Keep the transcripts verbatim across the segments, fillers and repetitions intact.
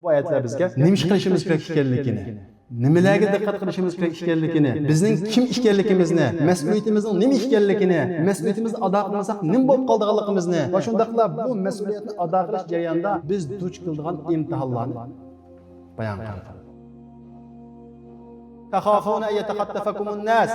بۇ ئايەتلەر بىزگە نېمە ئىش قىلىشىمىز كېرەك ئىكەنلىكىنى، نېمىلەرگە دىققەت قىلىشىمىز كېرەك ئىكەنلىكىنى، بىزنىڭ كىم ئىكەنلىكىمىزنى، مەسئۇلىيىتىمىزنىڭ نېمە ئىكەنلىكىنى، مەسئۇلىيىتىمىزنى ئادا قىلمىساق نېمە بولۇپ قالىدىغانلىقىمىزنى ۋە شۇنداقلا بۇ مەسئۇلىيەتنى ئادا قىلىش جەريانىدا بىز دۇچ كېلىدىغان ئىمتىھانلارنى بايان قىلدى. تخافون أن يتخطفكم الناس.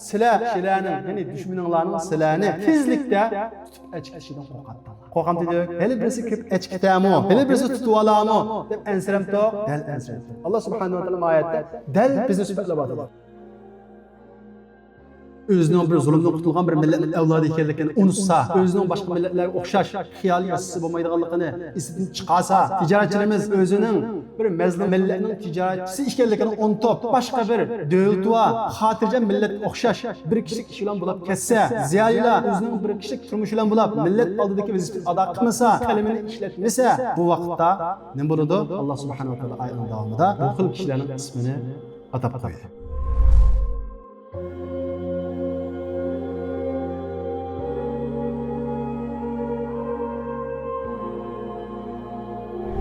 سىلەر كىشىلەرنىڭ، يەنى دۈشمىنىڭلارنىڭ سىلەرنى تېزلىكتە تۇتۇپ ئەچكىتىشىدىن قورقاتتىڭلار. قورقامتى دەپ، ھېلى بىرسى كىرىپ ئەچكىتەمۇ، ھېلى بىرسى تۇتۇۋالامۇ دەپ ئەنسىرەمتۇ؟ دەل ئەنسىرەمتۇ. ئاللا سۇبھانەھۇ ۋە تائالا ئايەتتە دەل بىزنى سۈپەتلەۋاتىدۇ. ئۆزىنىڭ بىر زۇلۇمدىن قۇتۇلغان بىر مىللەتنىڭ ئەۋلادى ئىكەنلىكىنى ئۇنتۇسا، ئۆزىنىڭ باشقا مىللەتلەرگە ئوخشاش خىيال ياسىسا بولمايدىغانلىقىنى ئېسىدىن چىقارسا، تىجارەتچىلىرىمىز ئۆزىنىڭ بىر مەزلۇم مىللەتنىڭ تىجارەتچىسى ئىكەنلىكىنى ئۇنتۇپ، باشقا بىر دۆلىتىۋا خاتىرجەم مىللەتكە ئوخشاش بىر كىشىلىك ئىش بىلەن بولاپ كەتسە، زىيالىيلار ئۆزىنىڭ بىر كىشىلىك تۇرمۇشى بىلەن بولاپ مىللەت ئالدىدىكى ۋەزىپىسىنى ئادا قىلمىسا، قەلىمىنى ئىشلەتمىسە، بۇ ۋاقىتتا نېمە بولىدۇ؟ ئاللا سۇبھانەھۇ ۋە تائالا ئايەتنىڭ داۋامىدا بۇ خىل كىشىلەرنىڭ ئىسمىنى ئاتاپ قويدى.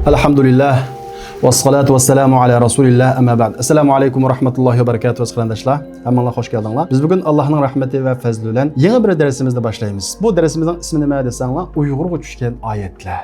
ئەلھەمدۇلىللاھ. ۋەسسالاتۇ ۋەسسالامۇ ئەلا رەسۇلىللاھ، ئەمما بەئد. ئەسسالامۇ ئەلەيكۇم ۋە رەھمەتۇللاھى ۋە بەرەكاتۇھ، ئەزىز قېرىنداشلار. ھەممىڭلار خوش كەلدىڭلار. بىز بۈگۈن ئاللاھنىڭ رەھمىتى ۋە پەزلى بىلەن يېڭى بىر دەرسىمىزنى باشلايمىز. بۇ دەرسىمىزنىڭ ئىسمى نېمە دېسەڭلار، ئۇيغۇرغا چۈشكەن ئايەتلەر.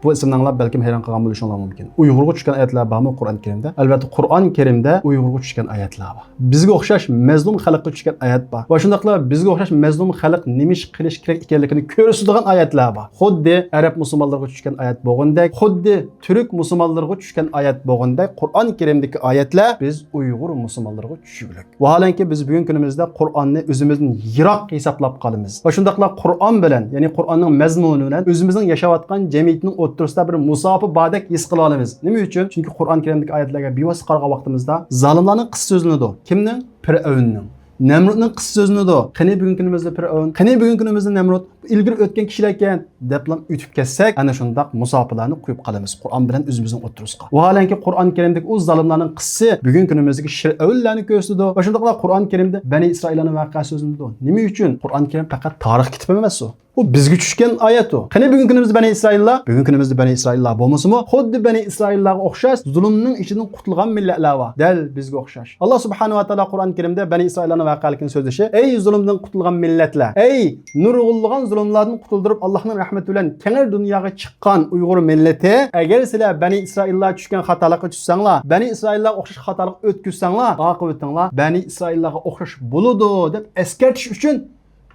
بۇ ئىسىمنى ئاڭلاپ بەلكىم ھەيران قالغان بولۇشۇڭلار مۇمكىن. ئۇيغۇرغا چۈشكەن ئايەتلەر بارمۇ قۇرئان كەرىمدە؟ ئەلۋەتتە، قۇرئان كەرىمدە ئۇيغۇرغا چۈشكەن ئايەتلەر بار. بىزگە ئوخشاش مەزلۇم خەلققە چۈشكەن ئايەت بار. ۋە شۇنداقلا بىزگە ئوخشاش مەزلۇم خەلق نېمە ئىش قىلىش كېرەك ئىكەنلىكىنى كۆرسىتىدىغان ئايەتلەر بار. خۇددى ئەرەب مۇسۇلمانلىرىغا چۈشكەن ئايەت بولغىنىدەك، خۇددى تۈرك مۇسۇلمانلىرىغا چۈشكەن ئايەت بولغىنىدەك، قۇرئان كەرىمدىكى ئايەتلەر بىز ئۇيغۇر مۇسۇلمانلىرىغا چۈشۈگلۈك. ۋاھالەنكى، بىز بۈگۈنكى كۈنىمىزدە قۇرئاننى ئۆزىمىزدىن يىراق ھېسابلاپ قالىمىز. ۋە شۇنداقلا قۇرئان بىلەن، يەنى قۇرئاننىڭ مەزمۇنى بىلەن ئۆزىمىزنىڭ ياشاۋاتقان جەمئىيىتىنىڭ ئوتتۇرىسىدا بىر مۇساپە باردەك ھېس قىلىۋالىمىز. نېمە ئۈچۈن؟ چۈنكى قۇرئان كەرىمدىكى ئايەتلەرگە بىۋاسىتە قارىغان ۋاقتىمىزدا زالىملارنىڭ قىسسىسى سۆزلىنىدۇ. كىمنىڭ؟ پىرئەۋننىڭ. نەمرۇتنىڭ قىسسىسى سۆزلىنىدۇ. قېنى بۈگۈنكى كۈنىمىزدە پىرئەۋن؟ قېنى بۈگۈنكى كۈنىمىزدە نەمرۇت؟ ئىلگىرى ئۆتكەن كىشىلەركەن دەپلا ئۆتۈپ كەتسەك، ئەنە شۇنداق مۇساپىلارنى قويۇپ قالىمىز قۇرئان بىلەن ئۆزىمىزنىڭ ئوتتۇرىسىغا. ۋاھالەنكى، قۇرئان كەرىمدىكى ئۇ زالىملارنىڭ قىسسىسى بۈگۈنكى كۈنىمىزدىكى فىرئەۋنلەرنى كۆرسىتىدۇ. ۋە شۇنداقلا قۇرئان كەرىمدە بەنى ئىسرائىللارنىڭ ۋەقەسى سۆزلىنىدۇ. نېمە ئۈچۈن؟ قۇرئان كەرىم پەقەت تارىخ كىتابى ئەمەس ئۇ. ئۇ بىزگە چۈشكەن ئايەت ئۇ. قېنى بۈگۈنكى كۈنىمىزدە بەنى ئىسرائىللار؟ بۈگۈنكى كۈنىمىزدە بەنى ئىسرائىللار بولمىسىمۇ، خۇددى بەنى ئىسرائىللارغا ئوخشاش زۇلۇمنىڭ ئىچىدىن قۇتۇلغان مىللەتلەر بار. دەل بىزگە ئوخشاش. ئاللا سۇبھانەھۇ ۋە تائالا قۇرئان كەرىمدە بەنى ئىسرائىللارنىڭ ۋەقەلىكىنى سۆزلىشى، ئەي زۇلۇمدىن قۇتۇلغان مىللەتلەر، ئەي نۇرغۇنلىغان زۇلۇملاردىن قۇتۇلدۇرۇپ، ئاللانىڭ رەھمىتى بىلەن كەڭرى دۇنياغا چىققان ئۇيغۇر مىللىتى، ئەگەر سىلەر بەنى ئىسرائىللار چۈشكەن خاتالىققا چۈشسەڭلار، بەنى ئىسرائىللارغا ئوخشاش خاتالىق ئۆتكۈزسەڭلار، ئاقىۋىتىڭلار بەنى ئىسرائىللارغا ئوخشاش بولىدۇ، دەپ ئەسكەرتىش ئۈچۈن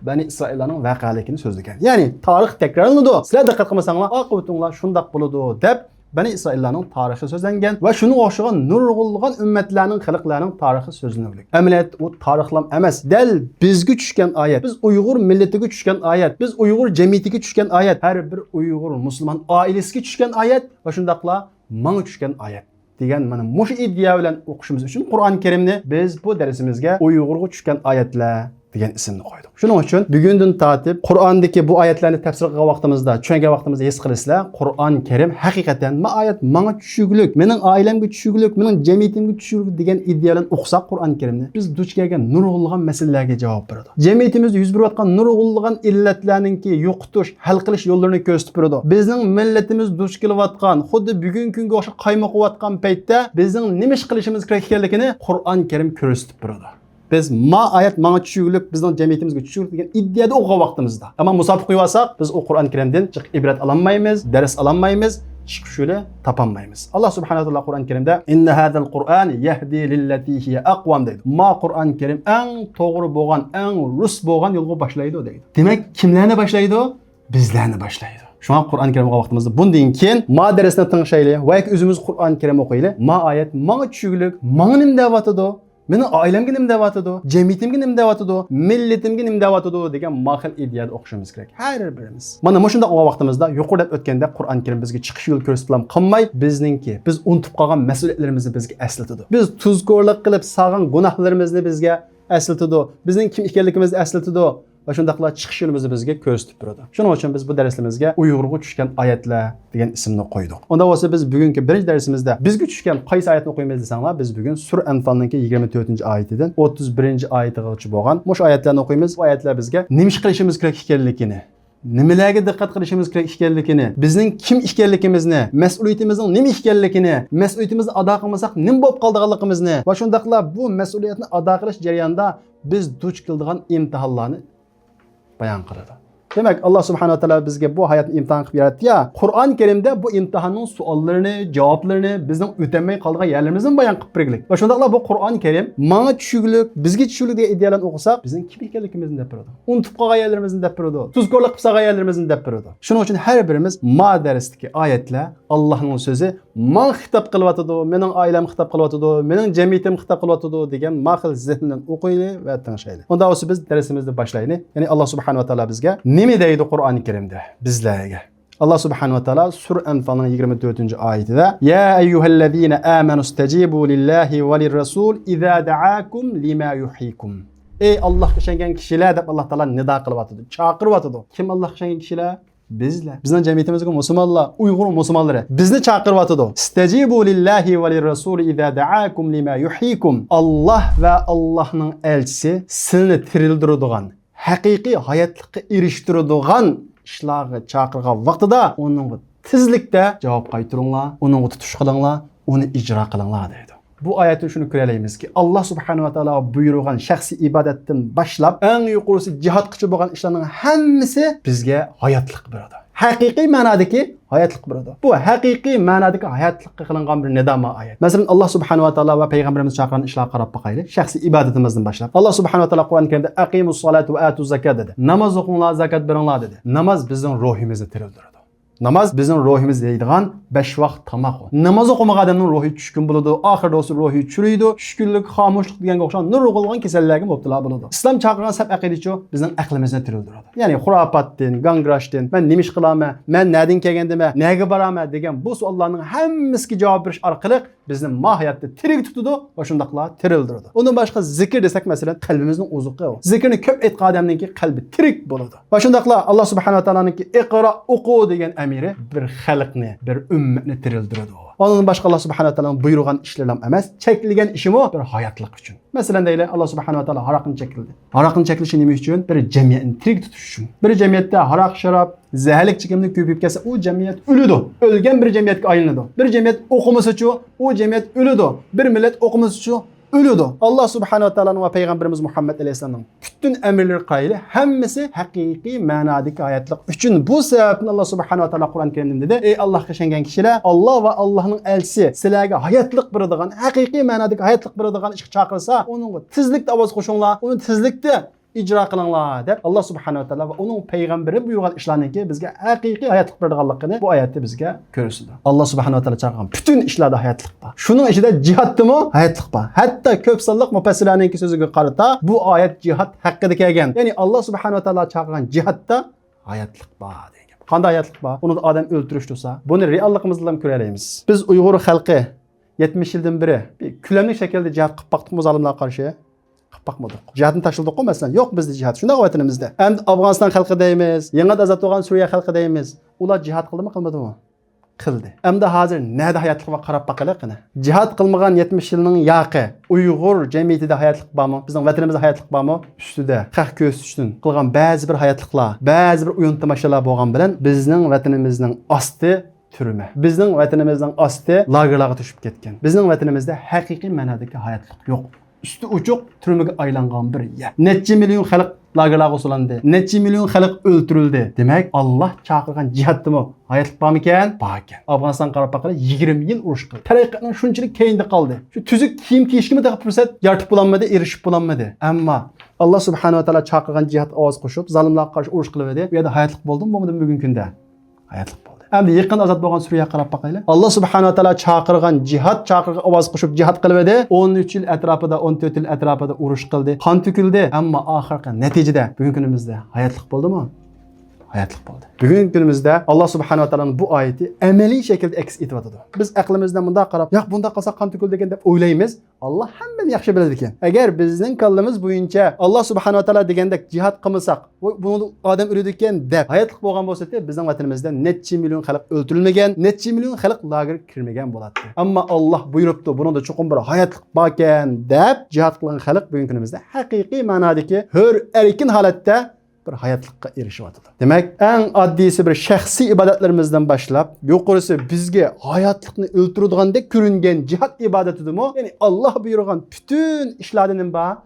بەنى ئىسرائىللارنىڭ ۋەقەلىكىنى سۆزلىگەن. يەنى تارىخ تەكرارلىنىدۇ. سىلەر دىققەت قىلمىساڭلار، ئاقىۋىتىڭلار شۇنداق بولىدۇ، دەپ بەنى ئىسرائىللارنىڭ تارىخى سۆزلەنگەن ۋە شۇنىڭغا ئوخشىغان نۇرغۇنلىغان ئۈممەتلەرنىڭ، خەلقلەرنىڭ تارىخى سۆزلىنىۋاتىدۇ. ئەمەلىيەتتە ئۇ تارىخلام ئەمەس، دەل بىزگە چۈشكەن ئايەت، بىز ئۇيغۇر مىللىتىگە چۈشكەن ئايەت، بىز ئۇيغۇر جەمئىيىتىگە چۈشكەن ئايەت، ھەر بىر ئۇيغۇر مۇسۇلمان ئائىلىسىگە چۈشكەن ئايەت ۋە شۇنداقلا ماڭا چۈشكەن ئايەت دېگەن مانا مۇشۇ ئىدىيە بىلەن ئوقۇشىمىز ئۈچۈن قۇرئان كەرىمنى بىز بۇ دەرسىمىزگە ئۇيغۇرغا چۈشكەن ئايەتلەر دېگەن ئىسىمنى قويدۇق. شۇنىڭ ئۈچۈن بۈگۈندىن تارتىپ قۇرئاندىكى بۇ ئايەتلەرنى تەپسىر قىلغان ۋاقتىمىزدا، چۈشەنگەن ۋاقتىمىزدا ھېس قىلىسىلەر، قۇرئان كەرىم ھەقىقەتەن ما ئايەت ماڭا چۈشۈگلۈك، مېنىڭ ئائىلەمگە چۈشۈگلۈك، مېنىڭ جەمئىيىتىمگە چۈشۈگلۈك دېگەن ئىدىيە بىلەن ئوقۇساق قۇرئان كەرىمنى، بىز دۇچ كەلگەن نۇرغۇنلىغان مەسىلىلەرگە جاۋاب بېرىدۇ. جەمئىيىتىمىزدە يۈز بېرىۋاتقان نۇرغۇنلىغان ئىللەتلەرنىڭكى يوقىتىش، ھەل قىلىش يوللىرىنى كۆرسىتىپ بېرىدۇ. بىزنىڭ مىللىتىمىز دۇچ كېلىۋاتقان، خۇددى بۈگۈنكى كۈنگە ئوخشاش قايمۇقۇۋاتقان پەيتتە بىزنىڭ نېمە ئىش قىلىشىمىز كېرەك ئىكەنلىكىنى قۇرئان كەرىم كۆرسىتىپ بېرىدۇ. بىز ما ئايەت ماڭا چۈشۈگلۈك، بىزنىڭ جەمئىيىتىمىزگە چۈشۈگلۈك دېگەن ئىدىيەدە ئوقۇغان ۋاقتىمىزدا، ئەمما مۇسابىقە قويۇۋالساق، بىز ئۇ قۇرئان كەرىمدىن جىق ئىبرەت ئالالمايمىز، دەرس ئالالمايمىز، چىقىش يولى تاپالمايمىز. ئاللا سۇبھانەھۇ ۋە تائالا قۇرئان كەرىمدە، «إن هذا القرآن يهدي للتي هي أقوم» دەيدۇ. ما قۇرئان كەرىم ئەڭ توغرا بولغان، ئەڭ رۇس بولغان يولغا باشلايدۇ دەيدۇ. دېمەك، كىملەرنى باشلايدۇ؟ بىزلەرنى باشلايدۇ. شۇڭا قۇرئان كەرىم ئوقۇغان ۋاقتىمىزدا بۇندىن كېيىن ما دەرسنى تىڭشايلى ۋە ياكى ئۆزىمىز قۇرئان كەرىم ئوقۇيلى. ما ئايەت ماڭا چۈشۈگلۈك، ماڭا نېمە دەۋاتىدۇ؟ مېنىڭ ئائىلەمگە نېمە دەۋاتىدۇ؟ جەمئىيىتىمگە نېمە دەۋاتىدۇ؟ مىللىتىمگە نېمە دەۋاتىدۇ؟ دېگەن ما خىل ئىدىيەدە ئوقۇشىمىز كېرەك ھەر بىرىمىز. مانا مۇشۇنداق ئوقۇغان ۋاقتىمىزدا يۇقىرىدا ئۆتكەندەك قۇرئان كەرىم بىزگە چىقىش يولى كۆرسىتىپلا قالماي، بىزنىڭكى، بىز ئۇنتۇپ قالغان مەسئۇلىيەتلىرىمىزنى بىزگە ئەسلىتىدۇ. بىز تۇزكورلۇق قىلىپ سالغان گۇناھلىرىمىزنى بىزگە ئەسلىتىدۇ. بىزنىڭ كىم ئىكەنلىكىمىزنى ئەسلىتىدۇ. ۋە شۇنداقلا چىقىش يولىمىزنى بىزگە كۆرسىتىپ بېرىدۇ. شۇنىڭ ئۈچۈن بىز بۇ دەرسىمىزگە ئۇيغۇرغا چۈشكەن ئايەتلەر دېگەن ئىسىمنى قويدۇق. ئۇنداق بولسا بىز بۈگۈنكى بىرىنچى دەرسىمىزدە بىزگە چۈشكەن قايسى ئايەتنى ئوقۇيمىز دېسەڭلار، بىز بۈگۈن سۈرە ئەنفالنىڭكى يىگىرمە تۆتىنچى ئايىتىدىن ئوتتۇز بىرىنچى ئايىتىغىچە بولغان مۇشۇ ئايەتلەرنى ئوقۇيمىز. بۇ ئايەتلەر بىزگە نېمە ئىش قىلىشىمىز كېرەك ئىكەنلىكىنى، نېمىلەرگە دىققەت قىلىشىمىز كېرەك ئىكەنلىكىنى، بىزنىڭ كىم ئىكەنلىكىمىزنى، مەسئۇلىيىتىمىزنىڭ نېمە ئىكەنلىكىنى، مەسئۇلىيىتىمىزنى ئادا قىلمىساق نېمە بولۇپ قالىدىغانلىقىمىزنى ۋە شۇنداقلا بۇ مەسئۇلىيەتنى ئادا قىلىش جەريانىدا بىز دۇچ كېلىدىغان ئىمتىھانلارنى بايان قىلىدۇ. دېمەك، ئاللا سۇبھانەھۇ ۋە تائالا بىزگە بۇ ھاياتنى ئىمتىھان قىلىپ ياراتتى يا. قۇرئان كەرىمدە بۇ ئىمتىھاننىڭ سوئاللىرىنى، جاۋابلىرىنى، بىزنىڭ ئۆتەلمەي قالىدىغان يەرلىرىمىزنى بايان قىلىپ بەرگىلىك. ۋە شۇنداقلا بۇ قۇرئان كەرىم ماڭا چۈشىنىكلىك، بىزگە چۈشىنىكلىك دېگەن ئىدىيەلەرنى ئوقۇساق، بىزنىڭ كىم ئىكەنلىكىمىزنى دەپ بېرىدۇ. ئۇنتۇپ قالغان يەرلىرىمىزنى دەپ بېرىدۇ. تۇزكورلۇق قىلىپ سالغان يەرلىرىمىزنى دەپ بېرىدۇ. شۇنىڭ ئۈچۈن ھەر بىرىمىز ما دەرستىكى ئايەتلەر، ئاللانىڭ سۆزى، ماڭا خىتاب قىلىۋاتىدۇ، مېنىڭ ئائىلەمگە خىتاب قىلىۋاتىدۇ، مېنىڭ جەمئىيىتىمگە خىتاب قىلىۋاتىدۇ دېگەن ما خىل زېھىن بىلەن ئوقۇيلى ۋە تىڭشايلى. ئۇنداق بولسا بىز دەرسىمىزنى باشلايلى. يەنى ئاللا سۇبھانەھۇ ۋە تائالا بىزگە نېمە دەيدۇ قۇرئان كەرىمدە بىزلەرگە؟ ئاللا سۇبھانەھۇ ۋە تائالا سۈرە ئەنفالنىڭ يىگىرمە تۆتىنچى ئايىتىدە، يا ئەييۇھەللەزىنە ئامەنۇ ئىستەجىبۇ لىللاھى ۋە لىررەسۇل ئىزا دەئاكۇم لىما يۇھيىكۇم. ئەي ئاللاھقا ئىشەنگەن كىشىلەر دەپ ئاللا تائالا نىدا قىلىۋاتىدۇ، چاقىرىۋاتىدۇ. كىم ئاللاھقا ئىشەنگەن كىشىلەر؟ بىزلەر. بىزنىڭ جەمئىيىتىمىزدىكى مۇسۇلمانلار، ئۇيغۇر مۇسۇلمانلىرى بىزنى چاقىرىۋاتىدۇ. ئىستەجىبۇ لىللاھى ۋە لىررەسۇلى ئىزا دەئاكۇم لىما يۇھيىكۇم. ئاللا ۋە ئاللانىڭ ئەلچىسى سىلىنى تىرىلدۈرىدىغان، ھەقىقىي ھاياتلىققا ئېرىشتۈرىدىغان ئىشلارغا چاقىرغان ۋاقتىدا ئۇنىڭغا تېزلىكتە جاۋاب قايتۇرۇڭلار، ئۇنىڭغا تۇتۇش قىلىڭلار، ئۇنى ئىجرا قىلىڭلار دەيدۇ. بۇ ئايەتتىن شۇنى كۆرەلەيمىزكى، ئاللا سۇبھانەھۇ ۋە تائالاغا بۇيرۇغان شەخسىي ئىبادەتتىن باشلاپ، ئەڭ يۇقىرىسى جىھادقىچە بولغان ئىشلارنىڭ ھەممىسى بىزگە ھاياتلىق بېرىدۇ. ھەقىقىي مەنادىكى ھاياتلىق بېرىدۇ. بۇ ھەقىقىي مەنادىكى ھاياتلىققا قىلىنغان بىر نىدا ما ئايەت. مەسىلەن، ئاللا سۇبھانەھۇ ۋە تائالا ۋە پەيغەمبىرىمىز چاقىرغان ئىشلارغا قاراپ باقايلى. شەخسىي ئىبادىتىمىزدىن باشلاپ، ئاللا سۇبھانەھۇ ۋە تائالا قۇرئان كەرىمدە ئەقىمۇس سالاتە ۋە ئاتۇز زاكات دېدى. ناماز ئوقۇڭلار، زاكات بېرىڭلار دېدى. ناماز بىزنىڭ روھىمىزنى تىرىلدۈرىدۇ. ناماز بىزنىڭ روھىمىز يەيدىغان بەش ۋاق تاماق ئۇ. ناماز ئوقۇمىغان ئادەمنىڭ روھى چۈشكۈن بولىدۇ، ئاخىرىدا بولسا روھى چۈشۈرۈيدۇ، چۈشكۈنلۈك، خامۇشلۇق دېگەنگە ئوخشاش نۇرغۇنلىغان كېسەللەرگە مۇپتىلا بولىدۇ. ئىسلام چاقىرغان سەپ ئەقىدىچۇ بىزنىڭ ئەقلىمىزنى تىرىلدۈرىدۇ. يەنى خۇراپاتتىن، گاڭگىراشتىن، مەن نېمە ئىش قىلامەن، مەن نەدىن كەلگەندىمەن، نەگە بارامەن دېگەن بۇ سوئاللارنىڭ ھەممىسىگە جاۋاب بېرىش ئارقىلىق بىزنى ماھىيەتتە تىرىك تۇتىدۇ ۋە شۇنداقلا تىرىلدۈرىدۇ. ئۇندىن باشقا زىكىر دېسەك، مەسىلەن، قەلبىمىزنىڭ ئوزۇقى ئۇ. زىكىرنى كۆپ ئېيتقان ئادەمنىڭكى قەلبى تىرىك بولىدۇ. ۋە شۇنداقلا ئاللا سۇبھانەھۇ ۋە تائالانىڭكى ئىقرا، ئوقۇ دېگەن ئەمرى بىر خەلقنى، بىر ئۈممەتنى تىرىلدۈرىدۇ. ئۇنىڭدىن باشقا ئاللا سۇبھانەھۇ ۋە تائالانىڭ بۇيرۇغان ئىشلىرىلا ئەمەس، چەكلىگەن ئىشىمۇ بىر ھاياتلىق ئۈچۈن. مەسىلەن دەيلى، ئاللا سۇبھانەھۇ ۋە تائالا ھاراقنى چەكلىدى. ھاراقنى چەكلىشى نېمە ئۈچۈن؟ بىر جەمئىيەتنى تىرىك تۇتۇش ئۈچۈن. بىر جەمئىيەتتە ھاراق، شاراب، زەھەرلىك چېكىملىك كۆپىيىپ كەتسە، ئۇ جەمئىيەت ئۆلىدۇ. ئۆلگەن بىر جەمئىيەتكە ئايلىنىدۇ. بىر جەمئىيەت ئوقۇمىسىچۇ، ئۇ جەمئىيەت ئۆلىدۇ. بىر مىللەت ئوقۇمىسىچۇ، ئۆلىدۇ. ئاللا سۇبھانەھۇ ۋە تائالا ۋە پەيغەمبىرىمىز مۇھەممەد ئەلەيھىسسالامنىڭ پۈتۈن ئەمىرلىرى قايىلى، ھەممىسى ھەقىقىي مەنادىكى ھاياتلىق ئۈچۈن. بۇ سەۋەبتىن ئاللا سۇبھانەھۇ ۋە تائالا قۇرئان كەرىمدە نېمە دېدى؟ ئەي ئاللاھقا ئىشەنگەن كىشىلەر، ئاللا ۋە ئاللاھنىڭ ئەلچىسى سىلەرگە ھاياتلىق بېرىدىغان، ھەقىقىي مەنادىكى ھاياتلىق بېرىدىغان ئىشقا چاقىرسا، ئۇنىڭغا تېزلىكتە ئاۋاز قوشۇڭلار، ئۇنى تېزلىكتە ئىجرا قىلىڭلار دەپ، ئاللا سۇبھانەھۇ ۋە تائالا ۋە ئۇنىڭ پەيغەمبىرى بۇيرۇغان ئىشلارنىڭكى بىزگە ھەقىقىي ھاياتلىق بېرىدىغانلىقىنى بۇ ئايەتتە بىزگە كۆرسىتىدۇ. ئاللا سۇبھانەھۇ ۋە تائالا چاقىرغان پۈتۈن ئىشلاردا ھاياتلىق بار. شۇنىڭ ئىچىدە جىھادتىمۇ ھاياتلىق بار. ھەتتا كۆپ سانلىق مۇپەسسىرلەرنىڭكى سۆزىگە قارىتا، بۇ ئايەت جىھاد ھەققىدە كەلگەن. يەنى ئاللا سۇبھانەھۇ ۋە تائالا چاقىرغان جىھادتا ھاياتلىق بار دېگەن گەپ. قانداق ھاياتلىق بار؟ ئۇنىڭدا ئادەم ئۆلتۈرۈش تۇرسا، بۇنى رېئاللىقىمىزدا ھەم كۆرەلەيمىز. بىز ئۇيغۇر خەلقى يەتمىش يىلدىن بېرى بىر كۆلەملىك شەكىلدە جىھاد قىلىپ باقتۇقمۇ زالىملارغا قارشى؟ قىلىپ باقمىدۇق. جىھادنى تاشلىدۇققۇ، مەسىلەن، يوق بىزدە جىھاد. شۇنداق ۋەتىنىمىزدە. ئەمدى ئافغانىستان خەلقى دەيمىز، يېڭىدىن ئازاد بولغان سۈرىيە خەلقى دەيمىز. ئۇلار جىھاد قىلدىمۇ، قىلمىدىمۇ؟ قىلدى. ئەمدى ھازىر نەدە ھاياتلىق بار، قاراپ باقايلى قېنى. جىھاد قىلمىغان يەتمىش يىلنىڭ ياقى ئۇيغۇر جەمئىيىتىدە ھاياتلىق بارمۇ؟ بىزنىڭ ۋەتىنىمىزدە ھاياتلىق بارمۇ؟ ئۈستىدە خەق كۆرسىتىش ئۈچۈن قىلغان بەزى بىر ھاياتلىقلار، بەزى بىر ئويۇن تاماشىلار بولغان بىلەن بىزنىڭ ۋەتىنىمىزنىڭ ئاستى تۈرمە. بىزنىڭ ۋەتىنىمىزنىڭ ئاستى لاگېرلارغا توشۇپ كەتكەن. بىزنىڭ ۋەتىنىمىزدە ھەقىقىي مەنادىكى ھاياتلىق يوق. ئۈستى ئوچۇق تۈرمىگە ئايلانغان بىر يەر. نەچچە مىليون خەلق لاگېرلارغا سولاندى. نەچچە مىليون خەلق ئۆلتۈرۈلدى. دېمەك، ئاللا چاقىرغان جىھادتىمۇ ھاياتلىق بارمىكەن؟ باركەن. ئافغانىستانغا قاراپ باقايلى، يىگىرمە يىل ئۇرۇش قىلدى. تەرەققىياتنىڭ شۇنچىلىك كەينىدە قالدى. شۇ تۈزۈك كىيىم كىيىشكىمۇ تېخى پۇرسەت يارىتىپ بولالمىدى، ئېرىشىپ بولالمىدى. ئەمما ئاللا سۇبھانەھۇ ۋە تائالا چاقىرغان جىھاد ئاۋاز قوشۇپ، زالىملارغا قارشى ئۇرۇش قىلىۋىدى. بۇ يەردە ھاياتلىق بولدىمۇ، بولمىدىمۇ بۈگۈنكى كۈندە؟ ھاياتلىق بولدى. ئەمدى يېقىن ئازاد بولغان سۈرىيەگە قاراپ باقايلى. ئاللا سۇبھانەھۇ ۋە تائالا چاقىرغان جىھاد چاقىرىقىغا ئاۋاز قوشۇپ جىھاد قىلىۋىدى. ئون ئۈچ يىل ئەتراپىدا، ئون تۆت يىل ئەتراپىدا ئۇرۇش قىلدى. قان تۆكۈلدى. ئەمما ئاخىرقى نەتىجىدە بۈگۈنكى كۈنىمىزدە ھاياتلىق بولدىمۇ؟ ھاياتلىق بولدى. بۈگۈنكى كۈنىمىزدە ئاللا سۇبھانەھۇ ۋە تائالانىڭ بۇ ئايىتى ئەمەلىي شەكىلدە ئەكس ئېتىۋاتىدۇ. بىز ئەقلىمىزدە مۇنداق قاراپ، ياق، بۇنداق قىلساق قان تۆكۈلىدىكەن دەپ ئويلايمىز. ئاللا ھەممىنى ياخشى بىلىدىكەن. ئەگەر بىزنىڭ كاللىمىز بويىچە ئاللا سۇبھانەھۇ ۋە تائالا دېگەندەك جىھاد قىلمىساق، ۋاي، بۇنىڭدا ئادەم ئۆلىدىكەن دەپ ھاياتلىق بولغان بولسا، بىزنىڭ ۋەتىنىمىزدە نەچچە مىليون خەلق ئۆلتۈرۈلمىگەن، نەچچە مىليون خەلق لاگېرغا كىرمىگەن بولاتتى. ئەمما ئاللا بۇيرۇپتۇ، بۇنىڭدا چوقۇم بىر ھاياتلىق باركەن دەپ جىھاد قىلغان خەلق بۈگۈنكى كۈنىمىزدە ھەقىقىي مەنادىكى ھۆر، ئەركىن ھالەتتە بىر ھاياتلىققا ئېرىشىۋاتىدۇ. دېمەك، ئەڭ ئاددىيسى بىر شەخسىي ئىبادەتلىرىمىزدىن باشلاپ، يۇقىرىسى بىزگە ھاياتلىقنى ئۆلتۈرىدىغاندەك كۆرۈنگەن جىھاد ئىبادىتىدىمۇ، يەنى ئاللا بۇيرۇغان پۈتۈن ئىشلاردا نېمە بار؟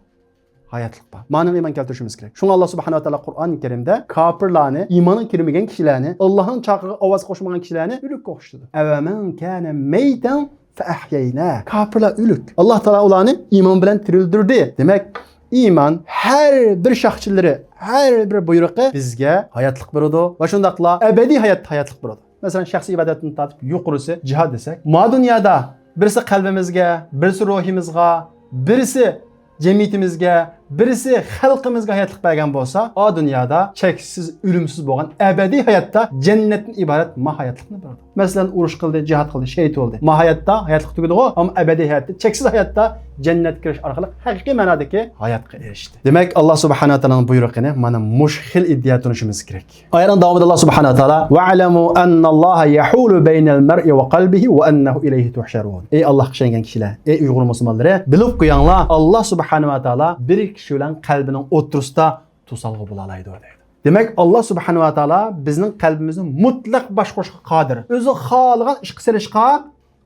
ھاياتلىق بار. مانىڭغا ئىمان كەلتۈرۈشىمىز كېرەك. شۇڭا ئاللا سۇبھانەھۇ ۋە تائالا قۇرئان كەرىمدە كاپىرلارنى، ئىمانغا كىرمىگەن كىشىلەرنى، ئاللانىڭ چاقىرىقىغا ئاۋاز قوشمىغان كىشىلەرنى ئۆلۈككە ئوخشىتىدۇ. ئەۋەمەن كانە مەيتەن فەئەھيەينا. كاپىرلار ئۆلۈك. ئاللا تائالا ئۇلارنى ئىمان بىلەن تىرىلدۈردى. دېمەك، ئىمان ھەر بىر شاخچىلىرى، ھەر بىر بۇيرۇقى بىزگە ھاياتلىق بېرىدۇ ۋە شۇنداقلا ئەبەدىي ھايات، ھاياتلىق بېرىدۇ. مەسىلەن، شەخسىي ئىبادەتتىن تارتىپ يۇقىرىسى جىھاد دېسەك، ما دۇنيادا بىرسى قەلبىمىزگە، بىرسى روھىمىزغا، بىرسى جەمئىيىتىمىزگە، بىرسى خەلقىمىزگە ھاياتلىق بەرگەن بولسا، ئا دۇنيادا چەكسىز، ئۆلۈمسىز بولغان ئەبەدىي ھاياتتا جەننەتتىن ئىبارەت ما ھاياتلىقنى بېرىدۇ. مەسىلەن، ئۇرۇش قىلدى، جىھاد قىلدى، شېھىت بولدى. ما ھاياتتا ھاياتلىق تۈگىدىغۇ، ئەمما ئەبەدىي ھاياتتا، چەكسىز ھاياتتا جەننەتكە كىرىش ئارقىلىق ھەقىقىي مەنادىكى ھاياتقا ئېرىشتى. دېمەك، ئاللا سۇبھانەھۇ ۋە تائالانىڭ بۇيرۇقىنى مانا مۇشۇ خىل ئىدىيە تونۇشىمىز كېرەك. ئايەتنىڭ داۋامىدا ئاللا سۇبھانەھۇ ۋە تائالا، «ۋەئلەمۇ ئەننەللاھە يەھۇلۇ بەينەل مەرئى ۋە قەلبىھى ۋە ئەننەھۇ ئىلەيھى تۇھشەرۇن.» ئەي ئاللاغا ئىشەنگەن كىشىلەر، ئەي ئۇيغۇر مۇسۇلمانلىرى، بىلىپ قويۇڭلار، ئاللا سۇبھانەھۇ ۋە تائالا بىر كىشى بىلەن قەلبىنىڭ ئوتتۇرىسىدا توسالغۇ بولالايدۇ دەيدۇ. دېمەك، ئاللا سۇبھانەھۇ ۋە تائالا بىزنىڭ قەلبىمىزنى مۇتلەق باشقۇرۇشقا قادىر. ئۆزى خالىغان ئىشقا سېلىشقا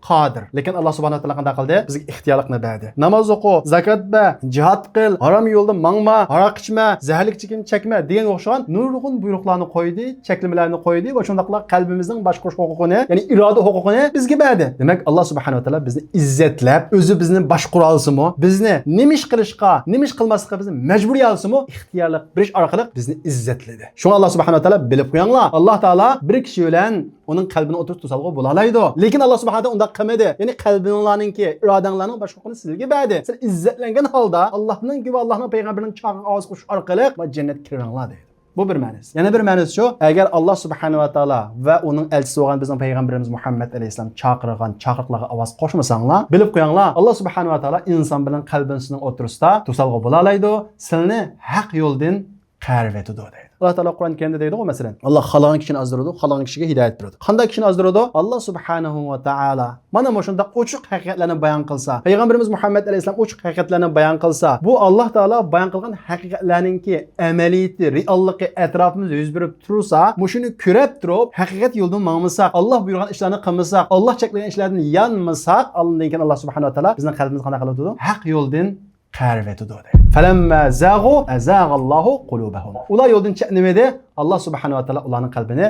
قادىر. لېكىن ئاللا سۇبھانەھۇ ۋە تائالا قانداق قىلدى؟ بىزگە ئىختىيارلىقنى بەردى. ناماز ئوقۇ، زاكات بەر، جىھاد قىل، ھارام يولدا ماڭما، ھاراق ئىچمە، زەھەرلىك چېكىمنى چەكمە دېگەنگە ئوخشىغان نۇرغۇن بۇيرۇقلارنى قويدى، چەكلىمىلەرنى قويدى ۋە شۇنداقلا قەلبىمىزنىڭ باشقۇرۇش ھوقۇقىنى، يەنى ئىرادە ھوقۇقىنى بىزگە بەردى. دېمەك، ئاللا سۇبھانەھۇ ۋە تائالا بىزنى ئىززەتلەپ، ئۆزى بىزنى باشقۇرالسىمۇ، بىزنى نېمە ئىش قىلىشقا، نېمە ئىش قىلماسلىققا بىزنى مەجبۇرىيالسىمۇ، ئىختىيارلىق بېرىش ئارقىلىق بىزنى ئىززەتلىدى. شۇڭا ئاللا سۇبھانەھۇ ۋە تائالا، بىلىپ قويۇڭلار، ئاللا تائالا بىر كىشى بىلەن ئۇنىڭ قەلبىنىڭ ئوتتۇرىسىدا توسالغۇ بولالايدۇ. لېكىن ئاللا سۇبھانەھۇ ۋە تائالا ئۇنداق قىلمىدى. يەنى قەلبىڭلارنىڭكى، ئىرادەڭلارنىڭ باشقۇرۇقىنى سىلەرگە بەردى. سىلەر ئىززەتلەنگەن ھالدا ئاللانىڭكى ۋە ئاللانىڭ پەيغەمبىرىنىڭ چاقىرىقىغا ئاۋاز قوشۇش ئارقىلىق جەننەتكە كىرىۋېلىڭلار دەيدۇ. بۇ بىر مەنىسى. يەنە بىر مەنىسى شۇ، ئەگەر ئاللا سۇبھانەھۇ ۋە تائالا ۋە ئۇنىڭ ئەلچىسى بولغان بىزنىڭ پەيغەمبىرىمىز مۇھەممەد ئەلەيھىسسالام چاقىرغان چاقىرىقلارغا ئاۋاز قوشمىساڭلار، بىلىپ قويۇڭلار، ئاللا سۇبھانەھۇ ۋە تائالا ئىنسان بىلەن قەلبىنىڭ ئوتتۇرىسىدا توسالغۇ بولالايدۇ، سىلىنى ھەق يولدىن قايرىۋېتىدۇ دەيدۇ. ئاللا تائالا قۇرئان كەرىمدە دەيدىغۇ، مەسىلەن، ئاللا خالىغان كىشىنى ئازدۇرىدۇ، خالىغان كىشىگە ھىدايەت بېرىدۇ. قانداق كىشىنى ئازدۇرىدۇ؟ ئاللا سۇبھانەھۇ ۋە تائالا مانا مۇشۇنداق ئوچۇق ھەقىقەتلەرنى بايان قىلسا، پەيغەمبىرىمىز مۇھەممەد ئەلەيھىسسالام ئوچۇق ھەقىقەتلەرنى بايان قىلسا، بۇ ئاللا تائالا بايان قىلغان ھەقىقەتلەرنىڭكى ئەمەلىيىتى، رېئاللىقى ئەتراپىمىزدا يۈز بېرىپ تۇرسا، مۇشۇنى كۆرەپ تۇرۇپ، ھەقىقەت يولىدىن ماڭمىساق، ئاللا بۇيرۇغان ئىشلارنى قىلمىساق، ئاللا چەكلىگەن ئىشلاردىن يانمىساق، ئاندىن كېيىن ئاللا سۇبھانەھۇ ۋە تائالا بىزنىڭ قەلبىمىزگە قانداق قىلىۋېتىدۇ؟ ھەق يولدىن قايرىۋېتىدۇ دەيدۇ. فەلەممە زاغۇ ئەزاغەللاھۇ قۇلۇبەھۇم. ئۇلار يولدىن چەتنىۋىدى، ئاللا سۇبھانەھۇ ۋە تائالا ئۇلارنىڭ قەلبىنى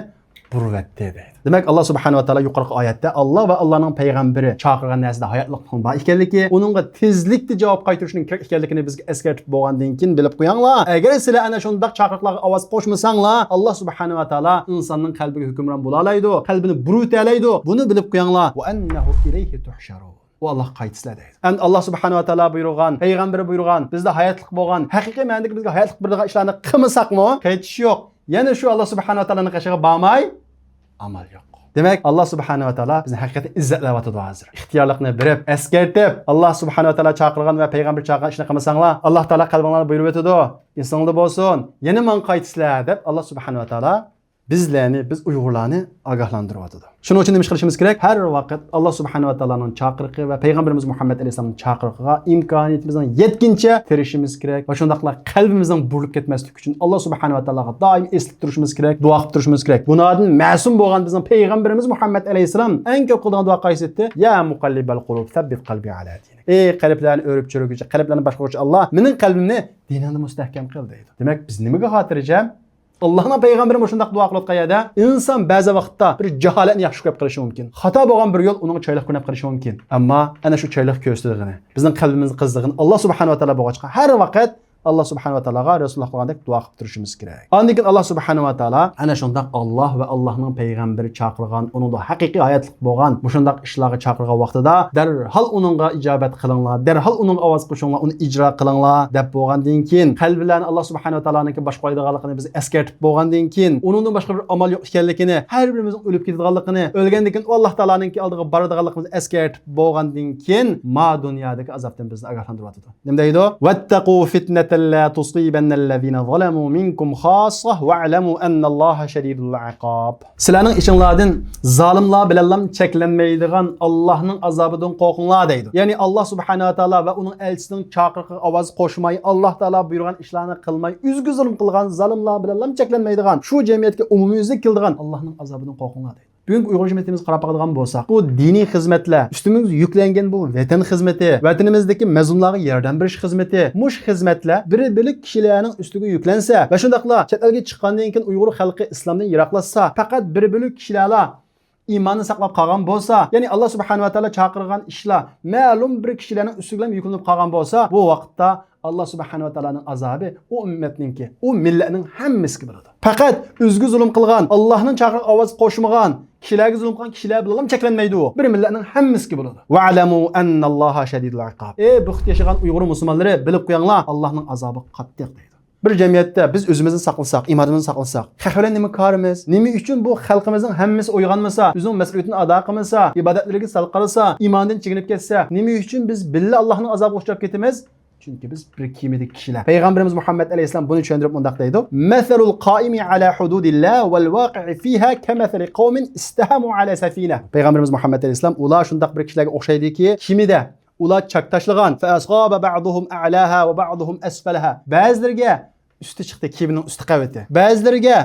بۇرۇۋەتتى دەيدۇ. دېمەك، ئاللا سۇبھانەھۇ ۋە تائالا يۇقىرىقى ئايەتتە ئاللا ۋە ئاللانىڭ پەيغەمبىرى چاقىرغان نەرسىدە ھاياتلىقنىڭ بار ئىكەنلىكى، ئۇنىڭغا تېزلىكتە جاۋاب قايتۇرۇشنىڭ كېرەك ئىكەنلىكىنى بىزگە ئەسكەرتىپ بولغاندىن كېيىن، بىلىپ قويۇڭلار، ئەگەر سىلەر ئەنە شۇنداق چاقىرىقلارغا ئاۋاز قوشمىساڭلار، ئاللا سۇبھانەھۇ ۋە تائالا ئىنساننىڭ قەلبىگە ھۆكۈمران بولالايدۇ، قەلبىنى بۇرۇۋېتەلەيدۇ. بۇنى بىلىپ قويۇڭلار. ۋە ئەننەھۇ ئىلەيھى تۇھشەرۇن. ئۇ ئاللاغا قايتىسىلەر دەيدۇ. ئەمدى ئاللا سۇبھانەھۇ ۋە تائالا بۇيرۇغان، پەيغەمبىرى بۇيرۇغان، بىزدە ھاياتلىق بولغان، ھەقىقىي مەنىدىكى بىزگە ھاياتلىق بېرىدىغان ئىشلارنى قىلمىساقمۇ، قېچىش يوق. يەنە شۇ ئاللا سۇبھانەھۇ ۋە تائالانىڭ قېشىغا بارماي ئامال يوق. دېمەك، ئاللا سۇبھانەھۇ ۋە تائالا بىزنى ھەقىقەتەن ئىززەتلەۋاتىدۇ ھازىر. ئىختىيارلىقنى بېرىپ، ئەسكەرتىپ، ئاللا سۇبھانەھۇ ۋە تائالا چاقىرغان ۋە پەيغەمبىر چاقىرغان ئىشنى قىلمىساڭلار، ئاللا تائالا قەلبىڭلارنى بۇيرۇۋېتىدۇ. ئېسىڭلاردا بولسۇن، يەنە ماڭا قايتىسىلەر دەپ ئاللا سۇبھانەھۇ ۋە تائالا بىزلەرنى، بىز ئۇيغۇرلارنى ئاگاھلاندۇرۇۋاتىدۇ. شۇنىڭ ئۈچۈن نېمە ئىش قىلىشىمىز كېرەك؟ ھەر ۋاقىت ئاللا سۇبھانەھۇ ۋە تائالانىڭ چاقىرىقى ۋە پەيغەمبىرىمىز مۇھەممەد ئەلەيھىسسالامنىڭ چاقىرىقىغا ئىمكانىيىتىمىزنىڭ يەتكىنىچە تىرىشىشىمىز كېرەك ۋە شۇنداقلا قەلبىمىزنىڭ بۇرۇلۇپ كەتمەسلىكى ئۈچۈن ئاللا سۇبھانەھۇ ۋە تائالاغا دائىم ئېسىلىپ تۇرۇشىمىز كېرەك، دۇئا قىلىپ تۇرۇشىمىز كېرەك. گۇناھتىن مەسۇم بولغان بىزنىڭ پەيغەمبىرىمىز مۇھەممەد ئەلەيھىسسالام ئەڭ كۆپ قىلىدىغان دۇئا قايسى ئىدى؟ يا مۇقەللىبەل قۇلۇب، سەببىت قەلبى ئالا دىنىك. ئەي قەلبلەرنى ئۆرۈپ چۈشۈرگۈچى، قەلبلەرنى باشقۇرغۇچى ئاللا، مېنىڭ قەلبىمنى دىنىڭدا مۇستەھكەم قىل دەيدۇ. دېمەك، بىز نېمىگە خاتىرجەم؟ ئاللانىڭ پەيغەمبىرى مۇشۇنداق دۇئا قىلىۋاتقان يەردە ئىنسان بەزى ۋاقىتتا بىر جاھالەتنى ياخشى كۆرۈپ قېلىشى مۇمكىن. خاتا بولغان بىر يول ئۇنىڭغا چىرايلىق كۆرۈنۈپ قېلىشى مۇمكىن. ئەمما ئەنە شۇ چىرايلىق كۆرسىتىدىغىنى، بىزنىڭ قەلبىمىزنى قىزىدىغىنى ئاللا سۇبھانەھۇ ۋە تائالا بولغاچقا، ھەر ۋاقىت ئاللا سۇبھانەھۇ ۋە تائالاغا رەسۇلۇللا قىلغاندەك دۇئا قىلىپ تۇرۇشىمىز كېرەك. ئاندىن كېيىن ئاللا سۇبھانەھۇ ۋە تائالا ئەنە شۇنداق ئاللا ۋە ئاللانىڭ پەيغەمبىرى چاقىرغان، ئۇنىڭدا ھەقىقىي ھاياتلىق بولغان مۇشۇنداق ئىشلارغا چاقىرغان ۋاقتىدا، دەرھال ئۇنىڭغا ئىجابەت قىلىڭلار، دەرھال ئۇنىڭغا ئاۋاز قوشۇڭلار، ئۇنى ئىجرا قىلىڭلار دەپ بولغاندىن كېيىن، قەلبلەرنى ئاللا سۇبھانەھۇ ۋە تائالانىڭكى باشقۇرالايدىغانلىقىنى بىز ئەسكەرتىپ بولغاندىن كېيىن، ئۇنىڭدىن باشقا بىر ئامال يوق ئىكەنلىكىنى، ھەر بىرىمىزنىڭ ئۆلۈپ كېتىدىغانلىقىنى، ئۆلگەندىن كېيىن ئۇ ئاللا تائالانىڭكى ئالدىغا بارىدىغانلىقىمىزنى ئەسكەرتىپ بولغاندىن كېيىن، ما دۇنيادىكى ئازابتىن بىزنى ئاگاھلاندۇرۇۋاتىدۇ. نېمە دەيدۇ؟ ۋەتتەقۇ فىتنەتە لا تصيبن الذين ظلموا منكم خاصة واعلموا أن الله شديد العقاب. سىلەرنىڭ ئىچىڭلاردىن زالىملار بىلەنلا چەكلەنمەيدىغان، ئاللاھنىڭ ئازابىدىن قورقۇڭلار دەيدۇ. يەنى ئاللاھ سۇبھانەھۇ ۋە تائالا ۋە ئۇنىڭ ئەلچىسىنىڭ چاقىرىقىغا ئاۋاز قوشماي، ئاللاھ تائالا بۇيرۇغان ئىشلارنى قىلماي، ئۆزىگە زۇلۇم قىلغان زالىملار بىلەنلا چەكلەنمەيدىغان، شۇ جەمئىيەتكە ئومۇميۈزلۈك كېلىدىغان ئاللاھنىڭ ئازابىدىن قورقۇڭلار دەيدۇ. بۈگۈنكى ئۇيغۇر جەمئىيىتىمىزگە قاراپ باقىدىغان بولساق، بۇ دىنىي خىزمەتلەر، ئۈستىمىزگە يۈكلەنگەن بۇ ۋەتەن خىزمىتى، ۋەتىنىمىزدىكى مەزلۇملارغا ياردەم بېرىش خىزمىتى، مۇشۇ خىزمەتلەر بىر بۆلەك كىشىلەرنىڭ ئۈستىگە يۈكلەنسە ۋە شۇنداقلا چەت ئەلگە چىققاندىن كېيىن ئۇيغۇر خەلقى ئىسلامدىن يىراقلاشسا، پەقەت بىر بۆلەك كىشىلەرلا ئىماننى ساقلاپ قالغان بولسا، يەنى ئاللاھ سۇبھانەھۇ ۋە تائالا چاقىرغان ئىشلار مەلۇم بىر كىشىلەرنىڭ ئۈستىگىلا يۈكلىنىپ قالغان بولسا، بۇ ۋاقىتتا ئاللاھ سۇبھانەھۇ ۋە تائالانىڭ ئازابى ئۇ ئۈممەتنىڭكى، ئۇ مىللەتنىڭ ھەممىسىگە بولىدۇ. پەقەت ئۆزىگە زۇلۇم قىلغان، ئاللاھنىڭ چاقىرىقىغا ئاۋاز قوشمىغان كىشىلەرگە زۇلۇم قىلغان كىشىلەر بىلەنلا چەكلەنمەيدۇ. بۇ بىر مىللەتنىڭ ھەممىسىگە بولىدۇ. واعلموا أن الله شديد العقاب. ئەي بۇ خىتى ياشىغان ئۇيغۇر مۇسۇلمانلىرى، بىلىپ قويۇڭلار، ئاللاھنىڭ ئازابى قاتتىق دەيدۇ. بىر جەمئىيەتتە بىز ئۆزىمىزنى ساقلىساق، ئىمانىمىزنى ساقلىساق، خەق بىلەن نېمە كارىمىز؟ نېمە ئۈچۈن بۇ خەلقىمىزنىڭ ھەممىسى ئويغانمىسا، ئۆزىنىڭ مەسئۇلىيىتىنى ئادا قىلمىسا، ئىبادەتلىرىگە سەل قارىسا، ئىماندىن چېكىنىپ كەتسە، نېمە ئۈچۈن بىز بىللە ئاللاھنىڭ ئازابىغا ئۇچراپ كېتىمىز؟ چۈنكى بىز بىر كېمىدىكى كىشىلەر. پەيغەمبىرىمىز مۇھەممەد ئەلەيھىسسالام بۇنى چۈشەندۈرۈپ مۇنداق دەيدۇ: مثل القائم على حدود الله والواقع فيها كمثل قوم استهموا على سفينة. پەيغەمبىرىمىز مۇھەممەد ئەلەيھىسسالام، ئۇلار شۇنداق بىر كىشىلەرگە ئوخشايدۇكى، كېمىدە ئۇلار چاك تاشلىغان، فأصاب بعضهم أعلاها وبعضهم أسفلها. بەزىلىرىگە ئۈستى چىقتى، كېمىنىڭ ئۈستى قەۋىتى. بەزىلىرىگە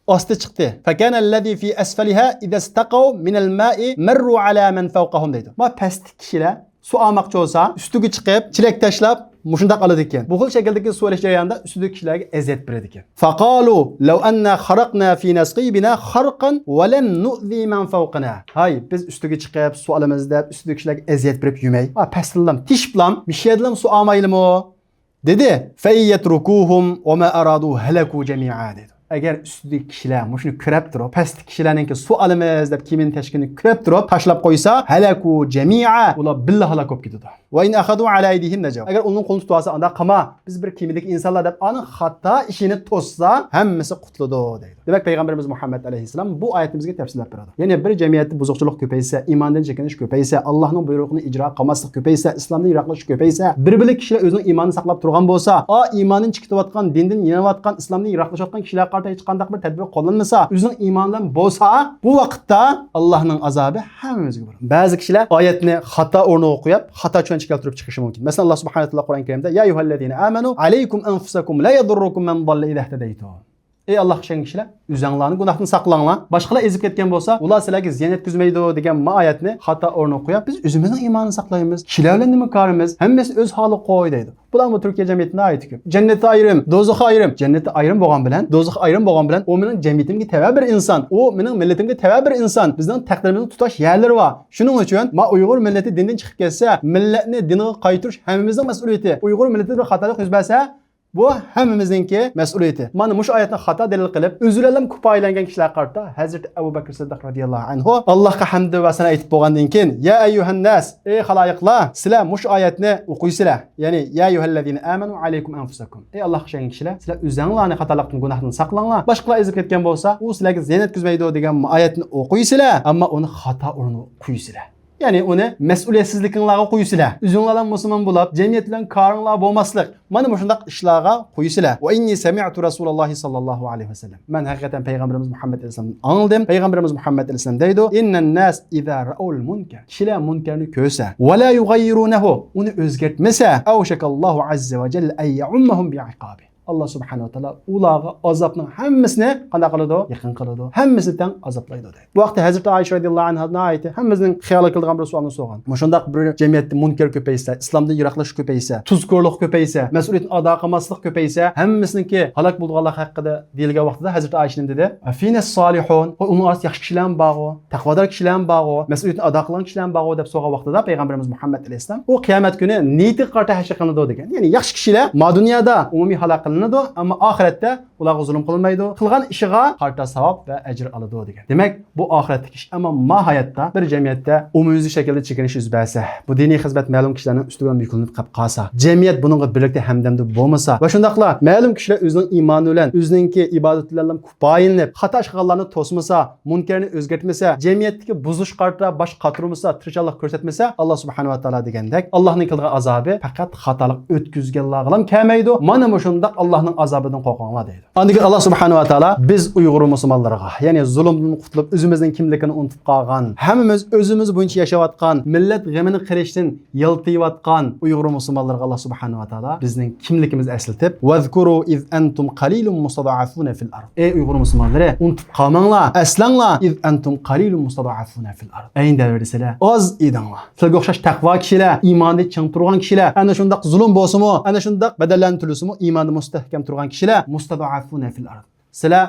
ئاستى چىقتى. فكان الذي في أسفلها إذا استقوا من الماء مروا على من فوقهم دەيدۇ. ما پەستىكى كىشىلەر سۇ ئالماقچى بولسا، ئۈستىگە چىقىپ، چېلەك تاشلاپ، مۇشۇنداق ئالىدىكەن. بۇ خىل شەكىلدىكى سۇ ئېلىش جەريانىدا ئۈستىدىكى كىشىلەرگە ئەزىيەت بېرىدىكەن. فقالوا لو أنا خرقنا في نصيبنا خرقا ولم نؤذ من فوقنا. ھاي، بىز ئۈستىگە چىقىپ، سۇ ئالىمىز دەپ، ئۈستىدىكى كىشىلەرگە ئەزىيەت بېرىپ يۈرمەي، ھا، پەستىنلام تېشىپلام، مۇشۇ يەردىنلام سۇ ئالمايلىمۇ؟ دېدى. فإن يتركوهم وما أرادوا هلكوا جميعا دېدى. ئەگەر ئۈستىدىكى كىشىلەر مۇشۇنى كۆرەپ تۇرۇپ، پەستىكى كىشىلەرنىڭكى سۇ ئالىمىز دەپ كېمىنى تەشكىلىنى كۆرەپ تۇرۇپ تاشلاپ قويسا، هلكوا جميعا، ئۇلار بىللە ھالاك بولۇپ كېتىدۇ. وإن أخذوا على أيديهم نجوا. ئەگەر ئۇنىڭ قولىنى تۇتۇۋالسا، ئاندا قالما، بىز بىر كېمىدىكى ئىنسانلار دەپ ئانىڭ خاتا ئىشىنى توسسا، ھەممىسى قۇتۇلىدۇ دەيدۇ. دېمەك، پەيغەمبىرىمىز مۇھەممەد ئەلەيھىسسالام بۇ ئايىتىمىزگە تەپسىللەپ بېرىدۇ. يەنى بىر جەمئىيەتتە بۇزۇقچىلىق كۆپەيسە، ئىماندىن چېكىنىش كۆپەيسە، ئاللاھنىڭ بۇيرۇقىنى ئىجرا قىلماسلىق كۆپەيسە، ئىسلامدىن يىراقلىشىش كۆپەيسە، بىر بۆلەك كىشىلەر ئۆزىنىڭ ئىمانىنى ساقلاپ تۇرغان بولسا، ئا ئىماندىن چىقىۋاتقان، دىندىن يېنىۋاتقان، ئىسلامدىن يىراقلىشىۋاتقان كىشىلەرگە قارىتا ھېچقانداق بىر تەدبىر قوللانمىسا، ئۆزىنىڭ ئىمانى بىلەن بولسا، بۇ ۋاقىتتا ئاللاھنىڭ ئازابى ھەممىمىزگە بولىدۇ. بەزى كىشىلەر ئايەتنى خاتا ئورنىغا قويۇپ، خاتا چۈشەنچە كەلتۈرۈپ چىقىشى مۇمكىن. مەسىلەن، ئاللاھ سۇبھانەھۇ ۋە تائالا قۇرئان كەرىمدە: يا أيها الذين آمنوا عليكم أنفسكم لا يضركم من ضل إذا اهتديتم. ئەي ئاللاھقا ئىشەنگەن كىشىلەر، ئۆزەڭلارنى گۇناھتىن ساقلاڭلار. باشقىلار ئېزىپ كەتكەن بولسا، ئۇلار سىلەرگە زىيان يەتكۈزمەيدۇ دېگەن ما ئايەتنى خاتا ئورنىغا قويۇپ، بىز ئۆزىمىزنىڭ ئىمانىنى ساقلايمىز. كىشىلەر بىلەن نېمە كارىمىز؟ ھەممىسى ئۆز ھالىغا قوي دەيدۇ. بۇلارمۇ تۈركىيە جەمئىيىتىدە ناھايىتى كۆپ. جەننەتتە ئايرىم، دوزاخ ئايرىم. جەننەتتە ئايرىم بولغان بىلەن، دوزاخ ئايرىم بولغان بىلەن، ئۇ مېنىڭ جەمئىيىتىمگە تەۋە بىر ئىنسان، ئۇ مېنىڭ مىللىتىمگە تەۋە بىر ئىنسان. بىزنىڭ تەقدىرىمىزنىڭ تۇتاش يەرلىرى بار. شۇنىڭ ئۈچۈن ما ئۇيغۇر مىللىتى دىندىن چىقىپ كەتسە، مىللەتنى دىنغا قايتۇرۇش ھەممىمىزنىڭ مەسئۇلىيىتى. ئۇيغۇر مىللىتىدە بىر خاتالىق يۈز بەرسە، بۇ ھەممىمىزنىڭكى مەسئۇلىيىتى. مانا مۇشۇ ئايەتنى خاتا دەلىل قىلىپ، ئۆزلىرىلا كۇپايىلەنگەن كىشىلەرگە قارىتا ھەزرىتى ئەبۇ بەكرى سىددىق رەزىياللاھۇ ئەنھۇ ئاللاھقا ھەمدۇ ۋە سانا ئېيتىپ بولغاندىن كېيىن، يا ئەييۇھەنناس، ئەي خالايىقلار، سىلەر مۇشۇ ئايەتنى ئوقۇيسىلەر. يەنى، يا أيها الذين آمنوا عليكم أنفسكم. ئەي ئاللاھقا ئىشەنگەن كىشىلەر، سىلەر ئۆزەڭلارنى خاتالىقتىن، گۇناھتىن ساقلاڭلار. باشقىلار ئېزىپ كەتكەن بولسا، ئۇ سىلەرگە زىيان يەتكۈزمەيدۇ دېگەن ئايەتنى ئوقۇيسىلەر، ئەمما ئۇنى خاتا ئورنىغا قويىسىلەر. يەنى ئۇنى مەسئۇلىيەتسىزلىكىڭلارغا قويىسىلەر. ئۆزۈڭلارلا مۇسۇلمان بولۇپ، جەمئىيەت بىلەن كارىڭلار بولماسلىق. مانا مۇشۇنداق ئىشلارغا قويىسىلەر. وإني سمعت رسول الله صلى الله عليه وسلم. مەن ھەقىقەتەن پەيغەمبىرىمىز مۇھەممەد ئەلەيھىسسالامدىن ئاڭلىدىم. پەيغەمبىرىمىز مۇھەممەد ئەلەيھىسسالام دەيدۇ: إن الناس إذا رأوا المنكر. كىشىلەر مۇنكەرنى كۆرسە، ولا يغيرونه، ئۇنى ئۆزگەرتمىسە، أوشك الله عز وجل أن يعمهم بعقابه. ئاللا سۇبھانەھۇ ۋە تائالا ئۇلارغا ئازابنىڭ ھەممىسىنى قانداق قىلىدۇ؟ يېقىن قىلىدۇ. ھەممىسىنى تەڭ ئازابلايدۇ دەيدۇ. بۇ ھەقتە ھەزرىتى ئائىشە رەزىياللاھۇ ئەنھا ناھايىتى ھەممىمىزنىڭ خىيالىغا كېلىدىغان بىر سوئالنى سورىغان. مۇشۇنداق بىر جەمئىيەتتە مۇنكەر كۆپەيسە، ئىسلامدىن يىراقلىشىش كۆپەيسە، تۇزكورلۇق كۆپەيسە، مەسئۇلىيىتىنى ئادا قىلماسلىق كۆپەيسە، ھەممىسىنىڭكى ھالاك بولىدىغانلىقى ھەققىدە دېيىلگەن ۋاقتىدا ھەزرىتى ئائىشە نېمە دېدى؟ أفينا الصالحون؟ ھوي، ئۇنىڭ ئارىسىدا ياخشى كىشىلەرمۇ بارغۇ، تەقۋادار كىشىلەرمۇ بارغۇ، مەسئۇلىيىتىنى ئادا قىلغان كىشىلەرمۇ بارغۇ دەپ سورىغان ۋاقتىدا پەيغەمبىرىمىز مۇھەممەد ئەلەيھىسسالام، ئۇ قىيامەت كۈنى نىيىتىگە قارىتا ھەشر قىلىنىدۇ دېگەن. يەنى ياخشى كىشىلەر ما دۇنيادا ئومۇمىي ھالاك قىلىنىدۇ، ئەمما ئاخىرەتتە ئۇلارغا زۇلۇم قىلمايدۇ. قىلغان ئىشىغا قارىتا ساۋاب ۋە ئەجىر ئالىدۇ دېگەن. دېمەك، بۇ ئاخىرەتتىكى ئىش. ئەمما ما ھاياتتا بىر جەمئىيەتتە ئومۇميۈزلۈك شەكىلدە چېكىنىش يۈز بەرسە، بۇ دىنىي خىزمەت مەلۇم كىشىلەرنىڭ ئۈستىگە يۈكلىنىپ قېلىپ قالسا، جەمئىيەت بۇنىڭغا بىرلىكتە ھەمدەمدە بولمىسا ۋە شۇنداقلا مەلۇم كىشىلەر ئۆزىنىڭ ئىمانى بىلەن، ئۆزىنىڭكى ئىبادىتى بىلەن كۇپايىلىنىپ، خاتا ئىش قىلغانلارنى توسمىسا، مۇنكەرنى ئۆزگەرتمىسە، جەمئىيەتتىكى بۇزۇلۇشقا قارىتا باش قاتۇرمىسا، تىرىشچانلىق كۆرسەتمىسە، ئاللا سۇبھانەھۇ ۋە تائالا دېگەندەك، ئاللانىڭ كېلىدىغان ئازابى پەقەت خاتالىق ئۆتكۈزگەنلەرگىلا كەلمەيدۇ. مانا مۇشۇنداق ئاللانىڭ ئازابىدىن قورقۇڭلار دەيدۇ. ئاندىن كېيىن ئاللا سۇبھانەھۇ ۋە تائالا بىز ئۇيغۇر مۇسۇلمانلىرىغا، يەنى زۇلۇمدىن قۇتۇلۇپ، ئۆزىمىزنىڭ كىملىكىنى ئۇنتۇپ قالغان، ھەممىمىز ئۆزىمىز بويىچە ياشاۋاتقان، مىللەت غېمىنى قىلىشتىن يالتىيىۋاتقان ئۇيغۇر مۇسۇلمانلىرىغا ئاللا سۇبھانەھۇ ۋە تائالا بىزنىڭ كىملىكىمىزنى ئەسلىتىپ، «ۋەزكۇرۇ ئىز ئەنتۇم قەلىلۇن مۇستەزئەفۇنە فىل ئەرز.» ئەي ئۇيغۇر مۇسۇلمانلىرى، ئۇنتۇپ قالماڭلار، ئەسلەڭلار، «ئىز ئەنتۇم قەلىلۇن مۇستەزئەفۇنە فىل ئەرز.» ئەينى دەۋردە سىلەر ئاز ئىدىڭلار. سىلەرگە ئوخشاش تەقۋا كىشىلەر، ئىمانىدا چىڭ تۇرغان كىشىلەر، ئەنە شۇنداق زۇلۇم بولسىمۇ، ئەنە شۇنداق بەدەللەرنى تۆلىسىمۇ، ئىماندا مۇستەھكەم تۇرغان كىشىلەر، «مۇستەزئەفۇنە فىل ئەرز.» سىلەر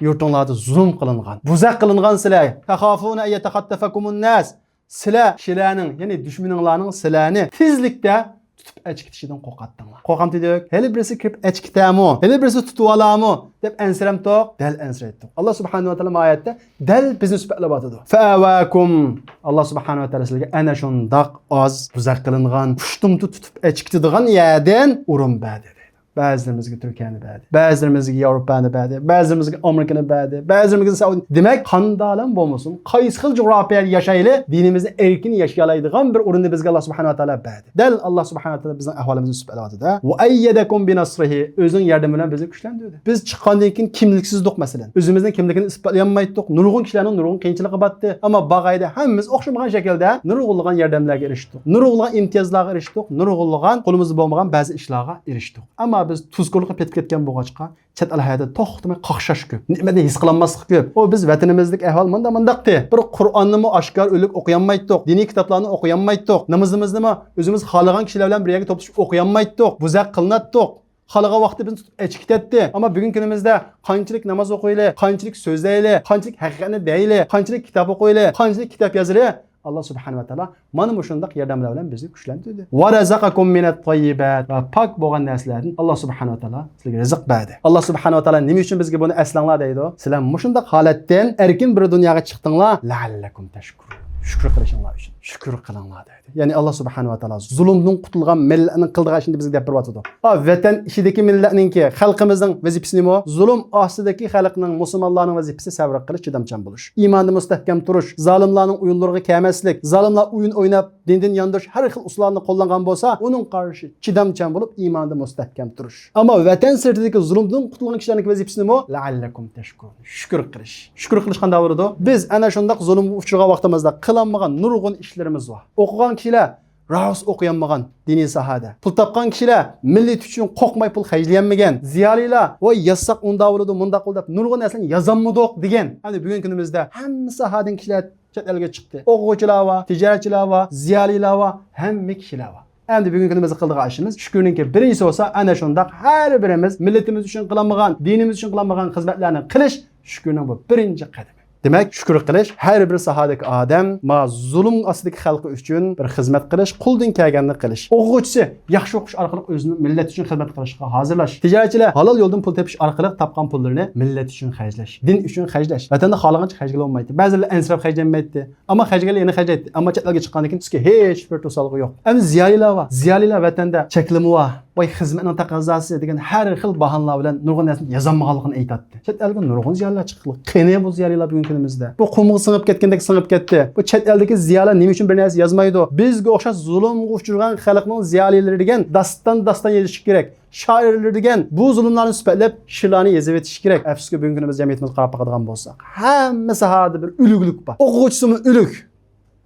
يۇرتۇڭلاردا زۇلۇم قىلىنغان، بۇزەق قىلىنغان سىلەر. «تەخافۇنە ئەن يەتەخەتتەفەكۇمۇن ناس.» سىلەر كىشىلەرنىڭ، يەنى دۈشمىنىڭلارنىڭ سىلەرنى تېزلىكتە تۇتۇپ ئەچكىتىشىدىن قورقاتتىڭلار. قورقامتىدۇق. ھېلى بىرسى كىرىپ ئەچكىتەمۇ؟ ھېلى بىرسى تۇتۇۋالامۇ؟ دەپ ئەنسىرەمتۇق؟ دەل ئەنسىرەيتتۇق. ئاللا سۇبھانەھۇ ۋە تائالا ما ئايەتتە دەل بىزنى سۈپەتلەۋاتىدۇ. «فەئاۋاكۇم.» ئاللا سۇبھانەھۇ ۋە تائالا سىلەرگە ئەنە شۇنداق ئاز، بۇزەق قىلىنغان، پۇشتۇمتۇت تۇتۇپ ئەچكىتىدىغان يەردىن ئورۇن بەردى. بەزىلىرىمىزگە تۈركىيەنى بەردى. بەزىلىرىمىزگە ياۋروپانى بەردى. بەزىلىرىمىزگە ئامېرىكىنى بەردى. بەزىلىرىمىزگە سەئۇدى. دېمەك، قانداقلا بولمىسۇن، قايسى خىل جۇغراپىيەدە ياشايلى، دىنىمىزنى ئەركىن ياشىيالايدىغان بىر ئورۇننى بىزگە ئاللا سۇبھانەھۇ ۋە تائالا بەردى. دەل ئاللا سۇبھانەھۇ ۋە تائالا بىزنىڭ ئەھۋالىمىزنى سۈپەتلەۋاتىدۇ. «ۋە ئەييەدەكۇم بىنەسرىھى.» ئۆزىنىڭ ياردىمى بىلەن بىزنى كۈچلەندۈردى. بىز چىققاندىن كېيىن كىملىكسىز ئىدۇق، مەسىلەن. ئۆزىمىزنىڭ كىملىكىنى ئىسپاتلىيالمايتتۇق. نۇرغۇن كىشىلەرنىڭ نۇرغۇن قىيىنچىلىقى باتتى. ئەمما بارغان يەردە ھەممىمىز ئوخشىمىغان شەكىلدە نۇرغۇنلىغان ياردەملەرگە ئېرىشتۇق. نۇرغۇنلىغان ئىمتىيازلارغا ئېرىشتۇق. نۇرغۇنلىغان قولىمىزدا بولمىغان بەزى ئىشلارغا ئېرىشتۇق. ئەمما بىز تۇزكورلۇققا پېتىپ كەتكەن بولغاچقا، چەت ئەل ھاياتىدا توختىماي قاقشاش كۆپ، نېمىنى ھېس قىلالماسلىق كۆپ. ئۇ بىز ۋەتىنىمىزدىكى ئەھۋال مۇنداق مۇنداقتى. بىر قۇرئاننىمۇ ئاشكارا ئۆلۈك ئوقۇيالمايتتۇق، دىنىي كىتابلارنى ئوقۇيالمايتتۇق، نامىزىمىزنىمۇ ئۆزىمىز خالىغان كىشىلەر بىلەن بىر يەرگە توپلىشىپ ئوقۇيالمايتتۇق، بۇزەك قىلىناتتۇق. خالىغان ۋاقتى بىزنى تۇتۇپ ئەچكىتەتتى. ئەمما بۈگۈنكى كۈنىمىزدە قانچىلىك ناماز ئوقۇيلى، قانچىلىك سۆزلەيلى، قانچىلىك ھەقىقەتنى دەيلى، قانچىلىك كىتاب ئوقۇيلى، قانچىلىك كىتاب يازىلى، ئاللا سۇبھانەھۇ ۋە تائالا مانا مۇشۇنداق ياردەملەر بىلەن بىزنى كۈچلەندۈردى. «ۋە رەزەقەكۇم مىنەت تەييىبات.» ۋە پاك بولغان نەرسىلەردىن ئاللا سۇبھانەھۇ ۋە تائالا سىلەرگە رىزىق بەردى. ئاللا سۇبھانەھۇ ۋە تائالا نېمە ئۈچۈن بىزگە بۇنى ئەسلەڭلار دەيدۇ؟ سىلەر مۇشۇنداق ھالەتتىن ئەركىن بىر دۇنياغا چىقتىڭلار، لەئەللەكۇم تەشكۇرۇن. شۈكۈر قىلىشىڭلار ئۈچۈن. شۈكۈر قىلىڭلار دەيدۇ. يەنى ئاللا سۇبھانەھۇ ۋە تائالا زۇلۇمدىن قۇتۇلغان مىللەتنىڭ قىلىدىغان ئىشىنى بىزگە دەپ بېرىۋاتىدۇ. ئا، ۋەتەن ئىچىدىكى مىللەتنىڭكى، خەلقىمىزنىڭ ۋەزىپىسى نېمە؟ زۇلۇم ئاستىدىكى خەلقنىڭ، مۇسۇلمانلارنىڭ ۋەزىپىسى سەۋر قىلىش، چىدامچان بولۇش. ئىماندا مۇستەھكەم تۇرۇش، زالىملارنىڭ ئويۇنلىرىغا كەلمەسلىك، زالىملار ئويۇن ئويناپ، دىندىن ياندۇرۇش ھەر خىل ئۇسۇللارنى قوللانغان بولسا، ئۇنىڭغا قارشى چىدامچان بولۇپ، ئىماندا مۇستەھكەم تۇرۇش. ئەمما ۋەتەن سىرتىدىكى زۇلۇمدىن قۇتۇلغان كىشىلەرنىڭ ۋەزىپىسى نېمە؟ لەئەللەكۇم تەشكۇرۇن. شۈكۈر قىلىش. شۈكۈر قىلىش قانداق بولىدۇ؟ بىز ئەنە شۇنداق زۇلۇمغا ئۇچرىغان ۋاقتىمىزدا قىلالمىغان نۇرغۇن ئىشلىرىمىز بار. ئوقۇغان كىشىلەر راۋۇس ئوقۇيالمىغان دىنىي ساھەدە. پۇل تاپقان كىشىلەر مىللىتى ئۈچۈن قورقماي پۇل خەجلىيەلمىگەن. زىيالىيلار، «ۋاي، يازساق ئۇنداق بولىدۇ، مۇنداق بولىدۇ» دەپ نۇرغۇن نەرسىلەرنى يازالمىدۇق دېگەن. ئەمدى بۈگۈنكى كۈنىمىزدە ھەممە ساھەدىن كىشىلەر چەت ئەلگە چىقتى. ئوقۇغۇچىلار بار، تىجارەتچىلەر بار، زىيالىيلار بار، ھەممە كىشىلەر بار. ئەمدى بۈگۈنكى كۈنىمىزدە قىلىدىغان ئىشىمىز، شۈكۈرنىڭكى بىرىنچىسى بولسا، ئەنە شۇنداق ھەر بىرىمىز مىللىتىمىز ئۈچۈن قىلالمىغان، دىنىمىز ئۈچۈن قىلالمىغان خىزمەتلەرنى قىلىش شۈكۈرنىڭ بۇ بىرىنچى قەدىمى. دېمەك، شۈكۈر قىلىش ھەر بىر ساھەدىكى ئادەم ما زۇلۇم ئاستىدىكى خەلقى ئۈچۈن بىر خىزمەت قىلىش، قولدىن كەلگەننى قىلىش. ئوقۇغۇچىسى ياخشى ئوقۇش ئارقىلىق ئۆزىنى مىللەت ئۈچۈن خىزمەت قىلىشقا ھازىرلاش. تىجارەتچىلەر ھالال يولدىن پۇل تېپىش ئارقىلىق تاپقان پۇللىرىنى مىللەت ئۈچۈن خەجلەش، دىن ئۈچۈن خەجلەش. ۋەتەندە خالىغانچە خەجلىگىلى بولمايتتى. بەزىلەر ئەنسىرەپ خەجلىيەلمەيتتى. ئەمما خەجلىگەنلەر يەنە خەجلەيتتى. ئەمما چەت ئەلگە چىققاندىن كېيىن سىزگە ھېچبىر توسالغۇ يوق. ئەمدى زىيالىيلار بار. زىيالىيلار ۋەتەندە چەكلىمە بار. ۋاي، خىزمەتنىڭ تەقەززاسى دېگەن ھەر خىل باھانىلار بىلەن نۇرغۇن نەرسىنى يازالمىغانلىقىنى ئېيتاتتى. چەت ئەلگە نۇرغۇن زىيالىيلار چىققىلى. قېنى بۇ زىيالىيلار بۈگۈنكى كۈنىمىزدە؟ بۇ قۇمغا سىڭىپ كەتكەندەك سىڭىپ كەتتى. بۇ چەت ئەلدىكى زىيالىيلار نېمە ئۈچۈن بىر نەرسە يازمايدۇ؟ بىزگە ئوخشاش زۇلۇمغا ئۇچرىغان خەلقنىڭ زىيالىيلىرى دېگەن داستان، داستان يېزىشى كېرەك. شائىرلىرى دېگەن بۇ زۇلۇملارنى سۈپەتلەپ شېئىرلارنى يېزىۋېتىشى كېرەك. ئەپسۇسكى، بۈگۈنكى كۈنىمىز جەمئىيىتىمىزگە قاراپ باقىدىغان بولساق، ھەممە ساھەدە بىر ئۆلۈكلۈك بار. ئوقۇغۇچىسىمۇ ئۆلۈك.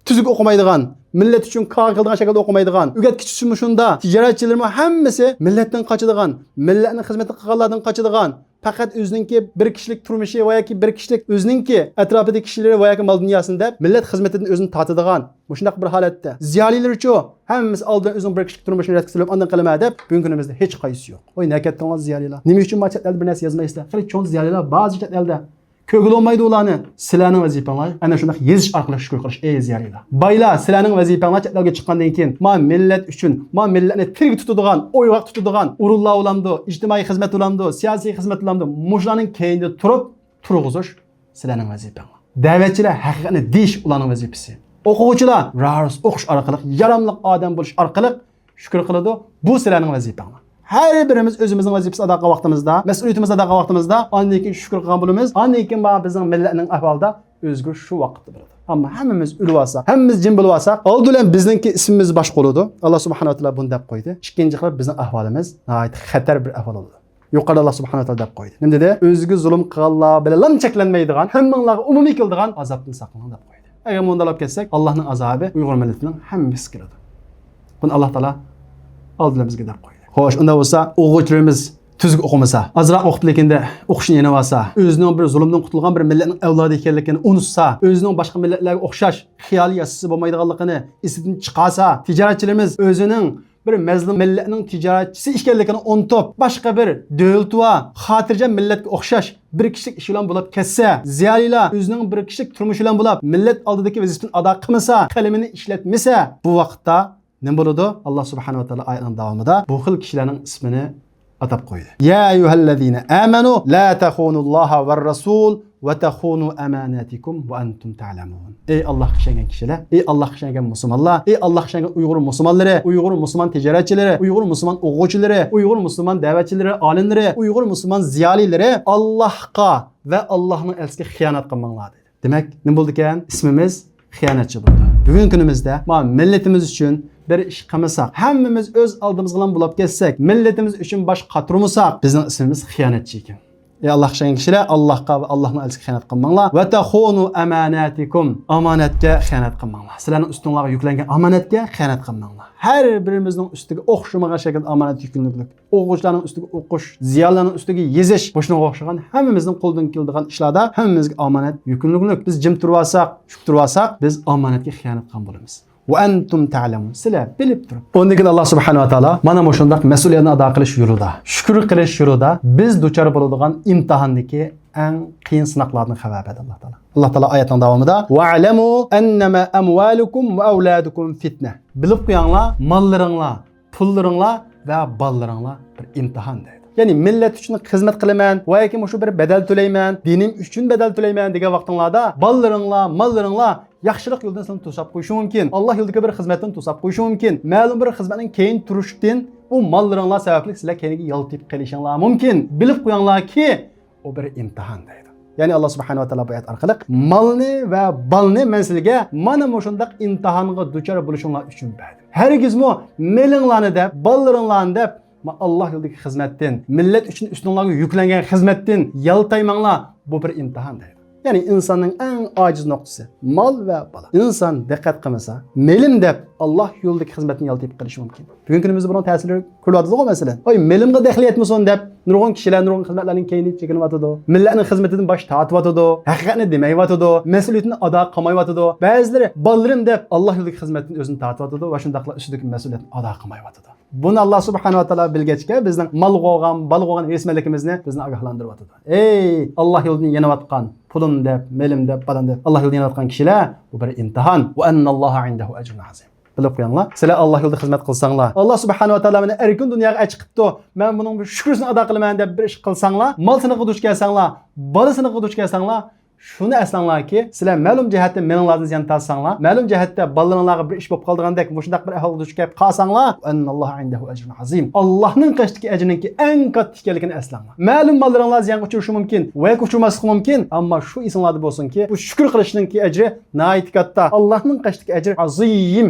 تۈزۈك ئوقۇمايدىغان، مىللەت ئۈچۈن كار قىلىدىغان شەكىلدە ئوقۇمايدىغان، ئۆگەتكۈچىسىمۇ شۇنداق، تىجارەتچىلىرىمۇ ھەممىسى مىللەتتىن قاچىدىغان، مىللەتنىڭ خىزمىتىنى قىلغانلاردىن قاچىدىغان، پەقەت ئۆزىنىڭكى بىر كىشىلىك تۇرمۇشى ۋە ياكى بىر كىشىلىك ئۆزىنىڭكى ئەتراپىدىكى كىشىلىرى ۋە ياكى مال دۇنياسىنى دەپ مىللەت خىزمىتىدىن ئۆزىنى تارتىدىغان مۇشۇنداق بىر ھالەتتە. زىيالىيلىرىچۇ؟ ھەممىسى ئالدىن ئۆزىنىڭ بىر كىشىلىك تۇرمۇشىنى رەتكە سېلىپ، ئاندىن قىلىمەن دەپ، بۈگۈنكى كۈنىمىزدە ھېچقايسىسى يوق. ۋاي، نەگە كەتتىڭلار زىيالىيلار؟ نېمە ئۈچۈن مانا چەت ئەلدە بىر نەرسە يازمايسىلەر؟ خېلى چوڭ زىيالىيلار بار چەت ئەلدە. كۆرگىلى بولمايدۇ ئۇلارنى. سىلەرنىڭ ۋەزىپەڭلار ئەنە شۇنداق يېزىش ئارقىلىق شۈكۈر قىلىش، ئەي زىيالىيلار. بايلار، سىلەرنىڭ ۋەزىپەڭلار چەت ئەلگە چىققاندىن كېيىن، ما مىللەت ئۈچۈن، ما مىللەتنى تىرىك تۇتىدىغان، ئويغاق تۇتىدىغان ئورۇنلار بولامدۇ، ئىجتىمائىي خىزمەت بولامدۇ، سىياسىي خىزمەت بولامدۇ، مۇشۇلارنىڭ كەينىدە تۇرۇپ تۇرغۇزۇش سىلەرنىڭ ۋەزىپەڭلار. دەۋەتچىلەر ھەقىقەتنى دېيىش ئۇلارنىڭ ۋەزىپىسى. ئوقۇغۇچىلار راست ئوقۇش ئارقىلىق، ياراملىق ئادەم بولۇش ئارقىلىق شۈكۈر قىلىدۇ. بۇ سىلەرنىڭ ۋەزىپەڭلار. ھەر بىرىمىز ئۆزىمىزنىڭ ۋەزىپىسىنى ئادا قىلغان ۋاقتىمىزدا، مەسئۇلىيىتىمىزنى ئادا قىلغان ۋاقتىمىزدا، ئاندىن كېيىن شۈكۈر قىلغان بولىمىز. ئاندىن كېيىن مانا بىزنىڭ مىللەتنىڭ ئەھۋالىدا ئۆزگىرىش شۇ ۋاقىتتا بولىدۇ. ئەمما ھەممىمىز ئۆلۈۋالساق، ھەممىمىز جىم بولۇۋالساق، ئالدى بىلەن بىزنىڭكى ئىسمىمىز باش بولىدۇ. ئاللا سۇبھانەھۇ ۋە تائالا بۇنى دەپ قويدى. ئىككىنچى قىلىپ بىزنىڭ ئەھۋالىمىز ناھايىتى خەتەر بىر ئەھۋال بولىدۇ. يۇقىرىدا ئاللا سۇبھانەھۇ ۋە تائالا دەپ قويدى. نېمە دېدى؟ ئۆزىگە زۇلۇم قىلغانلار بىلەنلا چەكلەنمەيدىغان، ھەممىڭلارغا ئومۇمىي كېلىدىغان ئازابتىن ساقلىنىڭ دەپ قويدى. ئەگەر مۇنداق بولۇپ كەتسەك، ئاللانىڭ ئازابى ئۇيغۇر مىللىتىنىڭ ھەممىسىگە كېلىدۇ. بۇنى ئاللا تائالا ئالدىدا بىزگە دەپ قويدى. خوش، ئۇنداق بولسا ئوقۇغۇچىلىرىمىز تۈزۈك ئوقۇمىسا، ئازراق ئوقۇپ لېكىندە ئوقۇشنى يېنىۋالسا، ئۆزىنىڭ بىر زۇلۇمدىن قۇتۇلغان بىر مىللەتنىڭ ئەۋلادى ئىكەنلىكىنى ئۇنتۇسا، ئۆزىنىڭ باشقا مىللەتلەرگە ئوخشاش خىيالىي ياشىسا بولمايدىغانلىقىنى ئېسىدىن چىقارسا، تىجارەتچىلىرىمىز ئۆزىنىڭ بىر مەزلۇم مىللەتنىڭ تىجارەتچىسى ئىكەنلىكىنى ئۇنتۇپ، باشقا بىر دۆلىتى بار، خاتىرجەم مىللەتكە ئوخشاش بىر كىشىلىك ئىش بىلەن بولۇپ كەتسە، زىيالىيلار ئۆزىنىڭ بىر كىشىلىك تۇرمۇشى بىلەن بولۇپ، مىللەت ئالدىدىكى ۋەزىپىسىنى ئادا قىلمىسا، قەلىمىنى ئىشلەتمىسە، بۇ ۋاقىتتا نېمە بولىدۇ؟ ئاللا سۇبھانەھۇ ۋە تائالا ئايەتنىڭ داۋامىدا بۇ خىل كىشىلەرنىڭ ئىسمىنى ئاتاپ قويدى. يا أيها الذين آمنوا لا تخونوا الله والرسول وتخونوا أماناتكم وأنتم تعلمون. ئەي ئاللاغا ئىشەنگەن كىشىلەر، ئەي ئاللاغا ئىشەنگەن مۇسۇلمانلار، ئەي ئاللاغا ئىشەنگەن ئۇيغۇر مۇسۇلمانلىرى، ئۇيغۇر مۇسۇلمان تىجارەتچىلىرى، ئۇيغۇر مۇسۇلمان ئوقۇغۇچىلىرى، ئۇيغۇر مۇسۇلمان دەۋەتچىلىرى، ئالىملىرى، ئۇيغۇر مۇسۇلمان زىيالىيلىرى، ئاللاغا ۋە ئاللانىڭ ئەلچىسىگە خىيانەت قىلماڭلار دېدى. دېمەك، نېمە بولىدىكەن؟ ئىسمىمىز خىيانەتچى بولىدۇ. بۈگۈنكى كۈنىمىزدە ما مىللىتىمىز ئۈچۈن بىر ئىش قىلمىساق، ھەممىمىز ئۆز ئالدىمىزغىلا بولۇپ كەتسەك، مىللىتىمىز ئۈچۈن باش قاتۇرمىساق، بىزنىڭ ئىسمىمىز خىيانەتچى ئىكەن. ئەي ئاللاغا ئىشەنگەن كىشىلەر، ئاللاغا ۋە ئاللاھنىڭ ئەلچىسىگە خىيانەت قىلماڭلار. وتخونوا أماناتكم. ئامانەتكە خىيانەت قىلماڭلار. سىلەرنىڭ ئۈستۈڭلارغا يۈكلەنگەن ئامانەتكە خىيانەت قىلماڭلار. ھەر بىرىمىزنىڭ ئۈستىگە ئوخشىمىغان شەكىلدە ئامانەت يۈكلىنىدۇ. ئوقۇغۇچىلارنىڭ ئۈستىگە ئوقۇش، زىيالىيلارنىڭ ئۈستىگە يېزىش، مۇشۇنىڭغا ئوخشىغان ھەممىمىزنىڭ قولىدىن كېلىدىغان ئىشلاردا ھەممىمىزگە ئامانەت يۈكلىنىدۇ. بىز جىم تۇرۇۋالساق، چۈشۈپ تۇرۇۋالساق، بىز ئامانەتكە خىيانەت قىلغان بولىمىز. وأنتم تعلمون. سىلەر بىلىپ تۇرۇپ. ئۇندىن كېيىن ئاللا سۇبھانەھۇ ۋە تائالا مانا مۇشۇنداق مەسئۇلىيەتنى ئادا قىلىش يولىدا، شۈكۈر قىلىش يولىدا بىز دۇچار بولىدىغان ئىمتىھاندىكى ئەڭ قىيىن سىناقلاردىن خەۋەر بەردى ئاللا تائالا. ئاللا تائالا ئايەتنىڭ داۋامىدا، واعلموا أنما أموالكم وأولادكم فتنة. بىلىپ قويۇڭلار، ماللىرىڭلار، پۇللىرىڭلار ۋە بالىلىرىڭلار بىر ئىمتىھان دەيدۇ. يەنى مىللەت ئۈچۈن خىزمەت قىلىمەن ۋە ياكى مۇشۇ بىر بەدەل تۆلەيمەن، دىنىم ئۈچۈن بەدەل تۆلەيمەن دېگەن ۋاقتىڭلاردا بالىلىرىڭلار، ماللىرىڭلار ياخشىلىق يولىدىن سىلەرنى توساپ قويۇشى مۇمكىن. ئاللا يولىدىكى بىر خىزمەتتىن توساپ قويۇشى مۇمكىن. مەلۇم بىر خىزمەتنىڭ كەينىگە تۇرۇشتىن ئۇ ماللىرىڭلار سەۋەبلىك سىلەر كەينىگە يالتىيىپ قېلىشىڭلار مۇمكىن. بىلىپ قويۇڭلاركى، ئۇ بىر ئىمتىھان دەيدۇ. يەنى ئاللا سۇبھانەھۇ ۋە تائالا بۇ ئايەت ئارقىلىق مالنى ۋە بالنى مەن سىلەرگە مانا مۇشۇنداق ئىمتىھانغا دۇچار بولۇشۇڭلار ئۈچۈن بەردىم. ھەرگىزمۇ مېلىڭلارنى دەپ، بالىلىرىڭلارنى دەپ، ما ئاللا يولىدىكى خىزمەتتىن، مىللەت ئۈچۈن ئۈستۈڭلارغا يۈكلەنگەن خىزمەتتىن يالتايماڭلار، بۇ بىر ئىمتىھان دەيدۇ. يەنى ئىنساننىڭ ئەڭ ئاجىز نۇقتىسى مال ۋە بالا. ئىنسان دىققەت قىلمىسا، مېلىم دەپ ئاللا يولىدىكى خىزمەتتىن يالتىيىپ قېلىشى مۇمكىن. بۈگۈنكى كۈنىمىزدە بۇنىڭ تەسىرلىرى كۆرۈلۈۋاتىدىغۇ، مەسىلەن. ۋاي، مېلىمغا دەخلى يەتمىسۇن دەپ نۇرغۇن كىشىلەر نۇرغۇن خىزمەتلەرنىڭ كەينىگە چېكىنىۋاتىدۇ. مىللەتنىڭ خىزمىتىدىن باش تارتىۋاتىدۇ. ھەقىقەتنى دېمەيۋاتىدۇ. مەسئۇلىيىتىنى ئادا قىلمايۋاتىدۇ. بەزىلىرى بالىلىرىم دەپ ئاللا يولىدىكى خىزمەتتىن ئۆزىنى تارتىۋاتىدۇ ۋە شۇنداقلا ئۈستىدىكى مەسئۇلىيەتنى ئادا قىلمايۋاتىدۇ. بۇنى ئاللا سۇبھانەھۇ ۋە تائالا بىلگەچكە، بىزنىڭ مالغا بولغان، بالىغا بولغان ھېرىسمەنلىكىمىزنى بىزنى ئاگاھلاندۇرۇۋاتىدۇ. ئەي، ئاللا يولىدىن يېنىۋاتقان، پۇلۇم دەپ، مېلىم دەپ، بالام دەپ، ئاللا يولىدىن يېنىۋاتقان كىشىلەر، بۇ بىر ئىمتىھان. وأن الله عنده أجر عظيم. بىلىپ قويۇڭلار، سىلەر ئاللا يولىدا خىزمەت قىلساڭلار، ئاللا سۇبھانەھۇ ۋە تائالا مېنى ئەركىن دۇنياغا ئەچىقىپتۇ، مەن بۇنىڭ بىر شۈكرىسىنى ئادا قىلىمەن دەپ بىر ئىش قىلساڭلار، مال سىنىقىغا دۇچ كەلسەڭلار، بالا سىنىقىغا دۇچ كەلسەڭلار، شۇنى ئەسلەڭلاركى، سىلەر مەلۇم جەھەتتە مېلىڭلاردىن زىيان تارتساڭلار، مەلۇم جەھەتتە بالىلىرىڭلارغا بىر ئىش بولۇپ قالىدىغاندەك مۇشۇنداق بىر ئەھۋالغا دۇچ كەپ قالساڭلار، وأن الله عنده أجر عظيم. ئاللانىڭ قېشىدىكى ئەجرىنىڭكى ئەڭ كاتتا ئىكەنلىكىنى ئەسلەڭلار. مەلۇم بالىلىرىڭلار زىيانغا ئۇچرىشى مۇمكىن ۋە ياكى ئۇچرىماسلىقى مۇمكىن، ئەمما شۇ ئېسىڭلاردا بولسۇنكى، بۇ شۈكۈر قىلىشنىڭكى ئەجرى ناھايىتى كاتتا. ئاللانىڭ قېشىدىكى ئەجرى عظيم،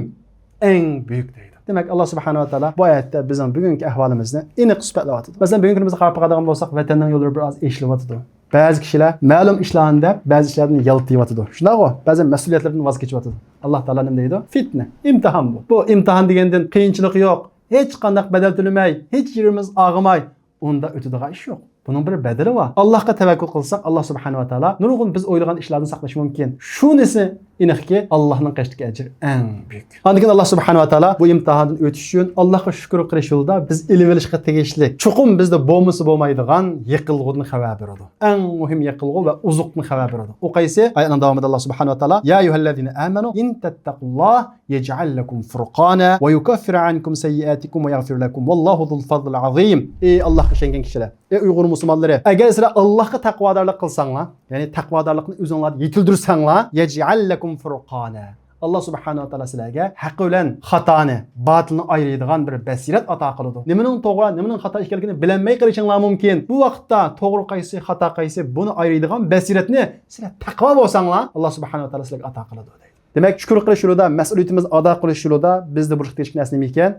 ئەڭ بۈيۈك دەيدۇ. دېمەك، ئاللا سۇبھانەھۇ ۋە تائالا بۇ ئايەتتە بىزنىڭ بۈگۈنكى ئەھۋالىمىزنى ئېنىق سۈپەتلەۋاتىدۇ. مەسىلەن، بۈگۈنكى كۈنىمىزگە قاراپ باقىدىغان بولساق، ۋەتەننىڭ يوللىرى بىر ئاز ئېچىلىۋاتىدۇ. بەزى كىشىلەر مەلۇم ئىشلارنى دەپ، بەزى ئىشلاردىن يالتىيىۋاتىدۇ. شۇنداقغۇ؟ بەزى مەسئۇلىيەتلىرىدىن ۋاز كېچىۋاتىدۇ. ئاللا تائالا نېمە دەيدۇ؟ فىتنە، ئىمتىھان بۇ. بۇ ئىمتىھان دېگەندىن قىيىنچىلىق يوق. ھېچقانداق بەدەل تۆلىمەي، ھېچ يېرىمىز ئاغرىماي، ئۇندا ئۆتىدىغان ئىش يوق. بۇنىڭ بىر بەدىلى بار. ئاللاھقا تەۋەككۈل قىلساق، ئاللاھ سۇبھانەھۇ ۋە تائالا نۇرغۇن بىز ئويلىغان ئىشلاردىن ساقلىشى مۇمكىن. شۇنىسى ئېنىقكى، ئاللاھنىڭ قېشىدىكى ئەجىر ئەڭ بۈيۈك. ئاندىن كېيىن ئاللاھ سۇبھانەھۇ ۋە تائالا بۇ ئىمتىھاندىن ئۆتۈش ئۈچۈن ئاللاھقا شۈكۈر قىلىش يولىدا بىز ئېلىۋېلىشقا تېگىشلىك، چوقۇم بىزدە بولمىسا بولمايدىغان يېقىلغۇدىن خەۋەر بېرىدۇ. ئەڭ مۇھىم يېقىلغۇ ۋە ئوزۇقتىن خەۋەر بېرىدۇ. ئۇ قايسى؟ ئايەتنىڭ داۋامىدا ئاللاھ سۇبھانەھۇ ۋە تائالا، يا أيها الذين آمنوا إن تتقوا الله يجعل لكم فرقانا ويكفر عنكم سيئاتكم ويغفر لكم والله ذو الفضل العظيم. ئەي ئاللاھقا ئىشەنگەن كىشىلەر، ئەي ئۇيغۇر مۇسۇلمانلىرى، ئەگەر سىلەر ئاللاھقا تەقۋادارلىق قىلساڭلار، يەنى تەقۋادارلىقنى ئۆزۈڭلاردا يېتىلدۈرسەڭلار، يەجئەل لەكۇم فۇرقانا. ئاللاھ سۇبھانەھۇ ۋە تائالا سىلەرگە ھەق بىلەن خاتانى، باتىلنى ئايرىيدىغان بىر بەسىرەت ئاتا قىلىدۇ. نېمىنىڭ توغرا، نېمىنىڭ خاتا ئىكەنلىكىنى بىلەلمەي قېلىشىڭلار مۇمكىن. بۇ ۋاقىتتا توغرا قايسى، خاتا قايسى، بۇنى ئايرىيدىغان بەسىرەتنى سىلەر تەقۋا بولساڭلار، ئاللاھ سۇبھانەھۇ ۋە تائالا سىلەرگە ئاتا قىلىدۇ دەيدۇ. دېمەك، شۈكۈر قىلىش يولىدا، مەسئۇلىيىتىمىزنى ئادا قىلىش يولىدا بىزدە بولۇشقا تېگىشلىك نەرسە نېمە ئىكەن؟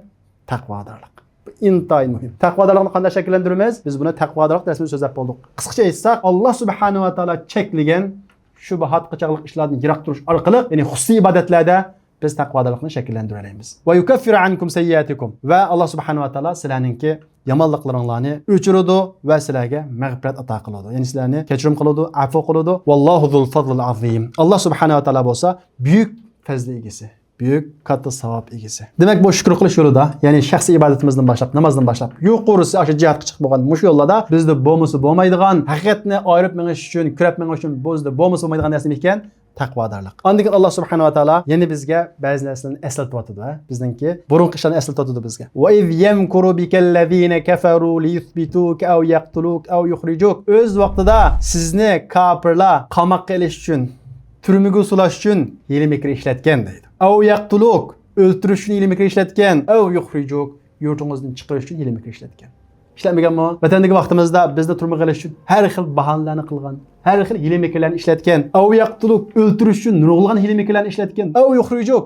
تەقۋادارلىق. بۇ ئىنتايىن مۇھىم. تەقۋادارلىقنى قانداق شەكىللەندۈرىمىز؟ بىز بۇنى تەقۋادارلىق دەرسىمىزدە سۆزلەپ بولدۇق. قىسقىچە ئېيتساق، ئاللاھ سۇبھانەھۇ ۋە تائالا چەكلىگەن شۇبھات، قاچاقلىق ئىشلاردىن يىراق تۇرۇش ئارقىلىق، يەنى خۇسۇسىي ئىبادەتلەردە بىز تەقۋادارلىقنى شەكىللەندۈرەلەيمىز. ۋە يۇكەففىرۇ ئەنكۇم سەييىئاتىكۇم. ۋە ئاللاھ سۇبھانەھۇ ۋە تائالا سىلەرنىڭكى يامانلىقلىرىڭلارنى ئۆچۈرىدۇ ۋە سىلەرگە مەغپىرەت ئاتا قىلىدۇ. يەنى سىلەرنى كەچۈرۈم قىلىدۇ، ئەپۇ قىلىدۇ. ۋاللاھۇ زۇل فەزلىل ئەزىم. ئاللاھ سۇبھانەھۇ ۋە تائالا بولسا بۈيۈك پەزلى ئىگىسى، بۈيۈك كاتتا ساۋاب ئىگىسى. دېمەك، بۇ شۈكۈر قىلىش يولىدا، يەنى شەخسىي ئىبادىتىمىزدىن باشلاپ، نامازدىن باشلاپ، يۇقىرىسى ئاشۇ جىھادقا چىقىپ بولغان مۇشۇ يوللاردا بىزدە بولمىسا بولمايدىغان، ھەقىقەتنى ئايرىپ مېڭىش ئۈچۈن، كۆرەپ مېڭىش ئۈچۈن بىزدە بولمىسا بولمايدىغان نەرسە نېمە ئىكەن؟ تەقۋادارلىق. ئاندىن كېيىن ئاللاھ سۇبھانەھۇ ۋە تائالا يەنە بىزگە بەزى نەرسىلەرنى ئەسلىتىۋاتىدۇ، ھە؟ بىزنىڭكى بۇرۇنقى ئىشلارنى ئەسلىتىۋاتىدۇ بىزگە. ۋە ئىز يەمكۇرۇ بىكەللەزىنە كەفەرۇ لىيۇسبىتۇكە ئەۋ يەقتۇلۇكە ئەۋ يۇخرىجۇك. ئۆز ۋاقتىدا سىزنى كاپىرلار قاماققا ئېلىش ئۈچۈن، تۈرمىگە سولاش ئۈچۈن ھىيلە-مىكىر ئىشلەتكەن دەيدۇ. ئەۋ يەقتۇلۇك، ئۆلتۈرۈش ئۈچۈن ھىيلە-مىكىر ئىشلەتكەن. ئەۋ يۇخرىجۇك، يۇرتىڭىزدىن چىقىرىش ئۈچۈن ھىيلە-مىكىر ئىشلەتكەن. ئىشلەتمىگەنمۇ؟ ۋەتەندىكى ۋاقتىمىزدا بىزنى تۈرمىگە ئېلىش ئۈچۈن ھەر خىل باھانىلەرنى قىلغان، ھەر خىل ھىيلە-مىكىرلەرنى ئىشلەتكەن. ئەۋ يەقتۇلۇك، ئۆلتۈرۈش ئۈچۈن نۇرغۇنلىغان ھىيلە-مىكىرلەرنى ئىشلەتكەن. ئەۋ يۇخرىجۇك،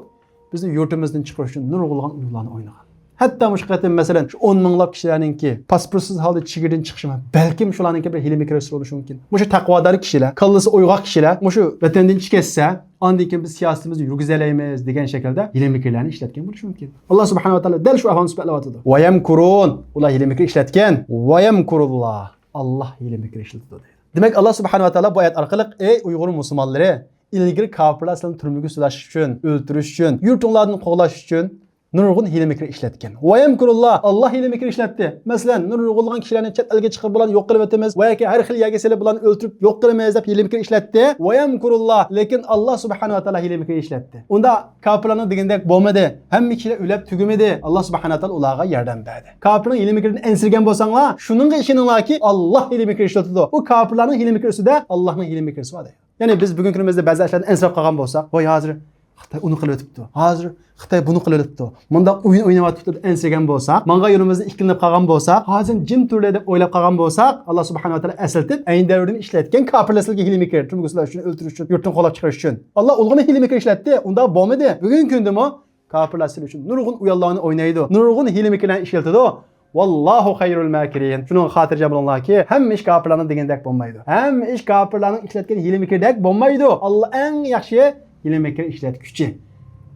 بىزنى يۇرتىمىزدىن چىقىرىش ئۈچۈن نۇرغۇنلىغان ئويۇنلارنى ئوينىغان. ھەتتا مۇشۇ قېتىم، مەسىلەن، شۇ ئون مىڭلاپ كىشىلەرنىڭكى پاسپورتسىز ھالدا چېگرىدىن چىقىشىمۇ بەلكىم شۇلارنىڭكى بىر ھىيلە-مىكرى بولۇشى مۇمكىن. مۇشۇ تەقۋادار كىشىلەر، كاللىسى ئويغاق كىشىلەر مۇشۇ ۋەتەندىن چىقىپ كەتسە، ئاندىن كېيىن بىز سىياسىتىمىزنى يۈرگۈزەلەيمىز دېگەن شەكىلدە ھىيلە-مىكىرلەرنى ئىشلەتكەن بولۇشى مۇمكىن. ئاللاھ سۇبھانەھۇ ۋە تائالا دەل شۇ ئەھۋالنى سۈپەتلەۋاتىدۇ. ۋە يەمكۇرۇن، ئۇلار ھىيلە-مىكىر ئىشلەتكەن. ۋە يەمكۇرۇللاھ، ئاللاھ ھىيلە-مىكىر ئىشلىتىدۇ دەيدۇ. دېمەك، ئاللاھ سۇبھانەھۇ ۋە تائالا بۇ ئايەت ئارقىلىق، ئەي ئۇيغۇر مۇسۇلمانلىرى، ئىلگىرى كاپىرلار سىلەرنى تۈرمىگە سولاش ئۈچۈن، ئۆلتۈرۈش ئۈچۈن، يۇرتۇڭلاردىن قوغلاش ئۈچۈن نۇرغۇن ھىيلە-مىكىر ئىشلەتكەن. ۋە يەمكۇرۇللاھ، ئاللاھ ھىيلە-مىكىر ئىشلەتتى. مەسىلەن، نۇرغۇنلىغان كىشىلەرنى چەت ئەلگە چىقىرىپ بۇلارنى يوق قىلىۋېتىمىز ۋە ياكى ھەر خىل يەرگە سېلىپ بۇلارنى ئۆلتۈرۈپ يوق قىلىمىز دەپ ھىيلە-مىكىر ئىشلەتتى. ۋە يەمكۇرۇللاھ، لېكىن ئاللاھ سۇبھانەھۇ ۋە تائالا ھىيلە-مىكىر ئىشلەتتى. ئۇندا كاپىرلارنىڭ دېگىنىدەك بولمىدى. ھەممە كىشىلەر ئۆلۈپ تۈگىمىدى. ئاللاھ سۇبھانەھۇ ۋە تائالا ئۇلارغا ياردەم بەردى. كاپىرنىڭ ھىيلە-مىكرىدىن ئەنسىرىگەن بولساڭلار، شۇنىڭغا ئىشىنىڭلاركى، ئاللاھ ھىيلە-مىكىر ئىشلىتىدۇ. ئۇ كاپىرلارنىڭ ھىيلە-مىكرى ئۈستىدە ئاللاھنىڭ ھىيلە-مىكرىسى بار دەيدۇ. يەنى بىز بۈگۈنكى كۈنىمىزدە بەزى ئىشلاردىن ئەنسىرەپ قالغان بولساق، ۋاي ھازىر خىتاي ئۇنى قىلىۋېتىپتۇ، ھازىر خىتاي بۇنى قىلىۋېتىپتۇ، مۇنداق ئويۇن ئويناۋاتىپتۇ دەپ ئەنسىرىگەن بولساق، ماڭغان يولىمىزدا ئىككىلىنىپ قالغان بولساق، ھازىر جىم تۇرۇلى دەپ ئويلاپ قالغان بولساق، ئاللاھ سۇبھانەھۇ ۋە تائالا ئەسلىتىپ، ئەينى دەۋردىن ئىشلەتكەن كاپىرلار سىلەرگە ھىيلە-مىكىر، تۈرمىگە سولاش ئۈچۈن، ئۆلتۈرۈش ئۈچۈن، يۇرتتىن قوغلاپ چىقىرىش ئۈچۈن. ئاللاھ ئۇلارغىمۇ ھىيلە-مىكىر ئىشلەتتى، ئۇنداق بولمىدى. بۈگۈنكى كۈندىمۇ كاپىرلار سىلەر ئۈچۈن نۇرغۇن ئويۇنلارنى ئوينايدۇ، نۇرغۇن ھىيلە-مىكىرلەرنى ئىشلىتىدۇ. ۋاللاھۇ خەيرۇل ماكىرىن. شۇنىڭغا خاتىرجەم بولۇڭلاركى، ھەممە ئىش كاپىرلارنىڭ دېگىنىدەك بولمايدۇ. ھەممە ئىش كاپىرلارنىڭ ئىشلەتكەن ھىيلە-مىكرىدەك بولمايدۇ. ئاللاھ ئەڭ ياخشى ھىيلە-مىكىر ئىشلەتكۈچى.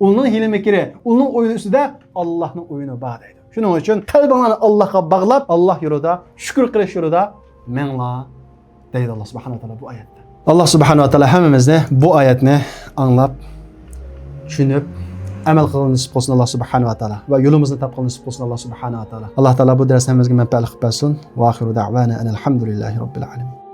ئۇنىڭ ھىيلە-مىكرى، ئۇنىڭ ئويۇنى ئۈستىدە ئاللاھنىڭ ئويۇنى بار دەيدۇ. شۇنىڭ ئۈچۈن قەلبىڭلارنى ئاللاھقا باغلاپ، ئاللاھ يولىدا، شۈكۈر قىلىش يولىدا مېڭىڭلار دەيدۇ ئاللاھ سۇبھانەھۇ ۋە تائالا بۇ ئايەتتە. ئاللاھ سۇبھانەھۇ ۋە تائالا ھەممىمىزنى بۇ ئايەتنى ئاڭلاپ، چۈشىنىپ، ئەمەل قىلغىلى نېسىپ قىلسۇن ئاللاھ سۇبھانەھۇ ۋە تائالا. ۋە يولىمىزنى تاپقىلى نېسىپ قىلسۇن ئاللاھ سۇبھانەھۇ ۋە تائالا. ئاللاھ تائالا بۇ دەرسنى ھەممىمىزگە مەنپەئەتلىك قىلىپ بەرسۇن. ۋە ئاخىرۇ دەئۋانا ئەنىل ھەمدۇلىللاھى رەببىل ئالەمىن.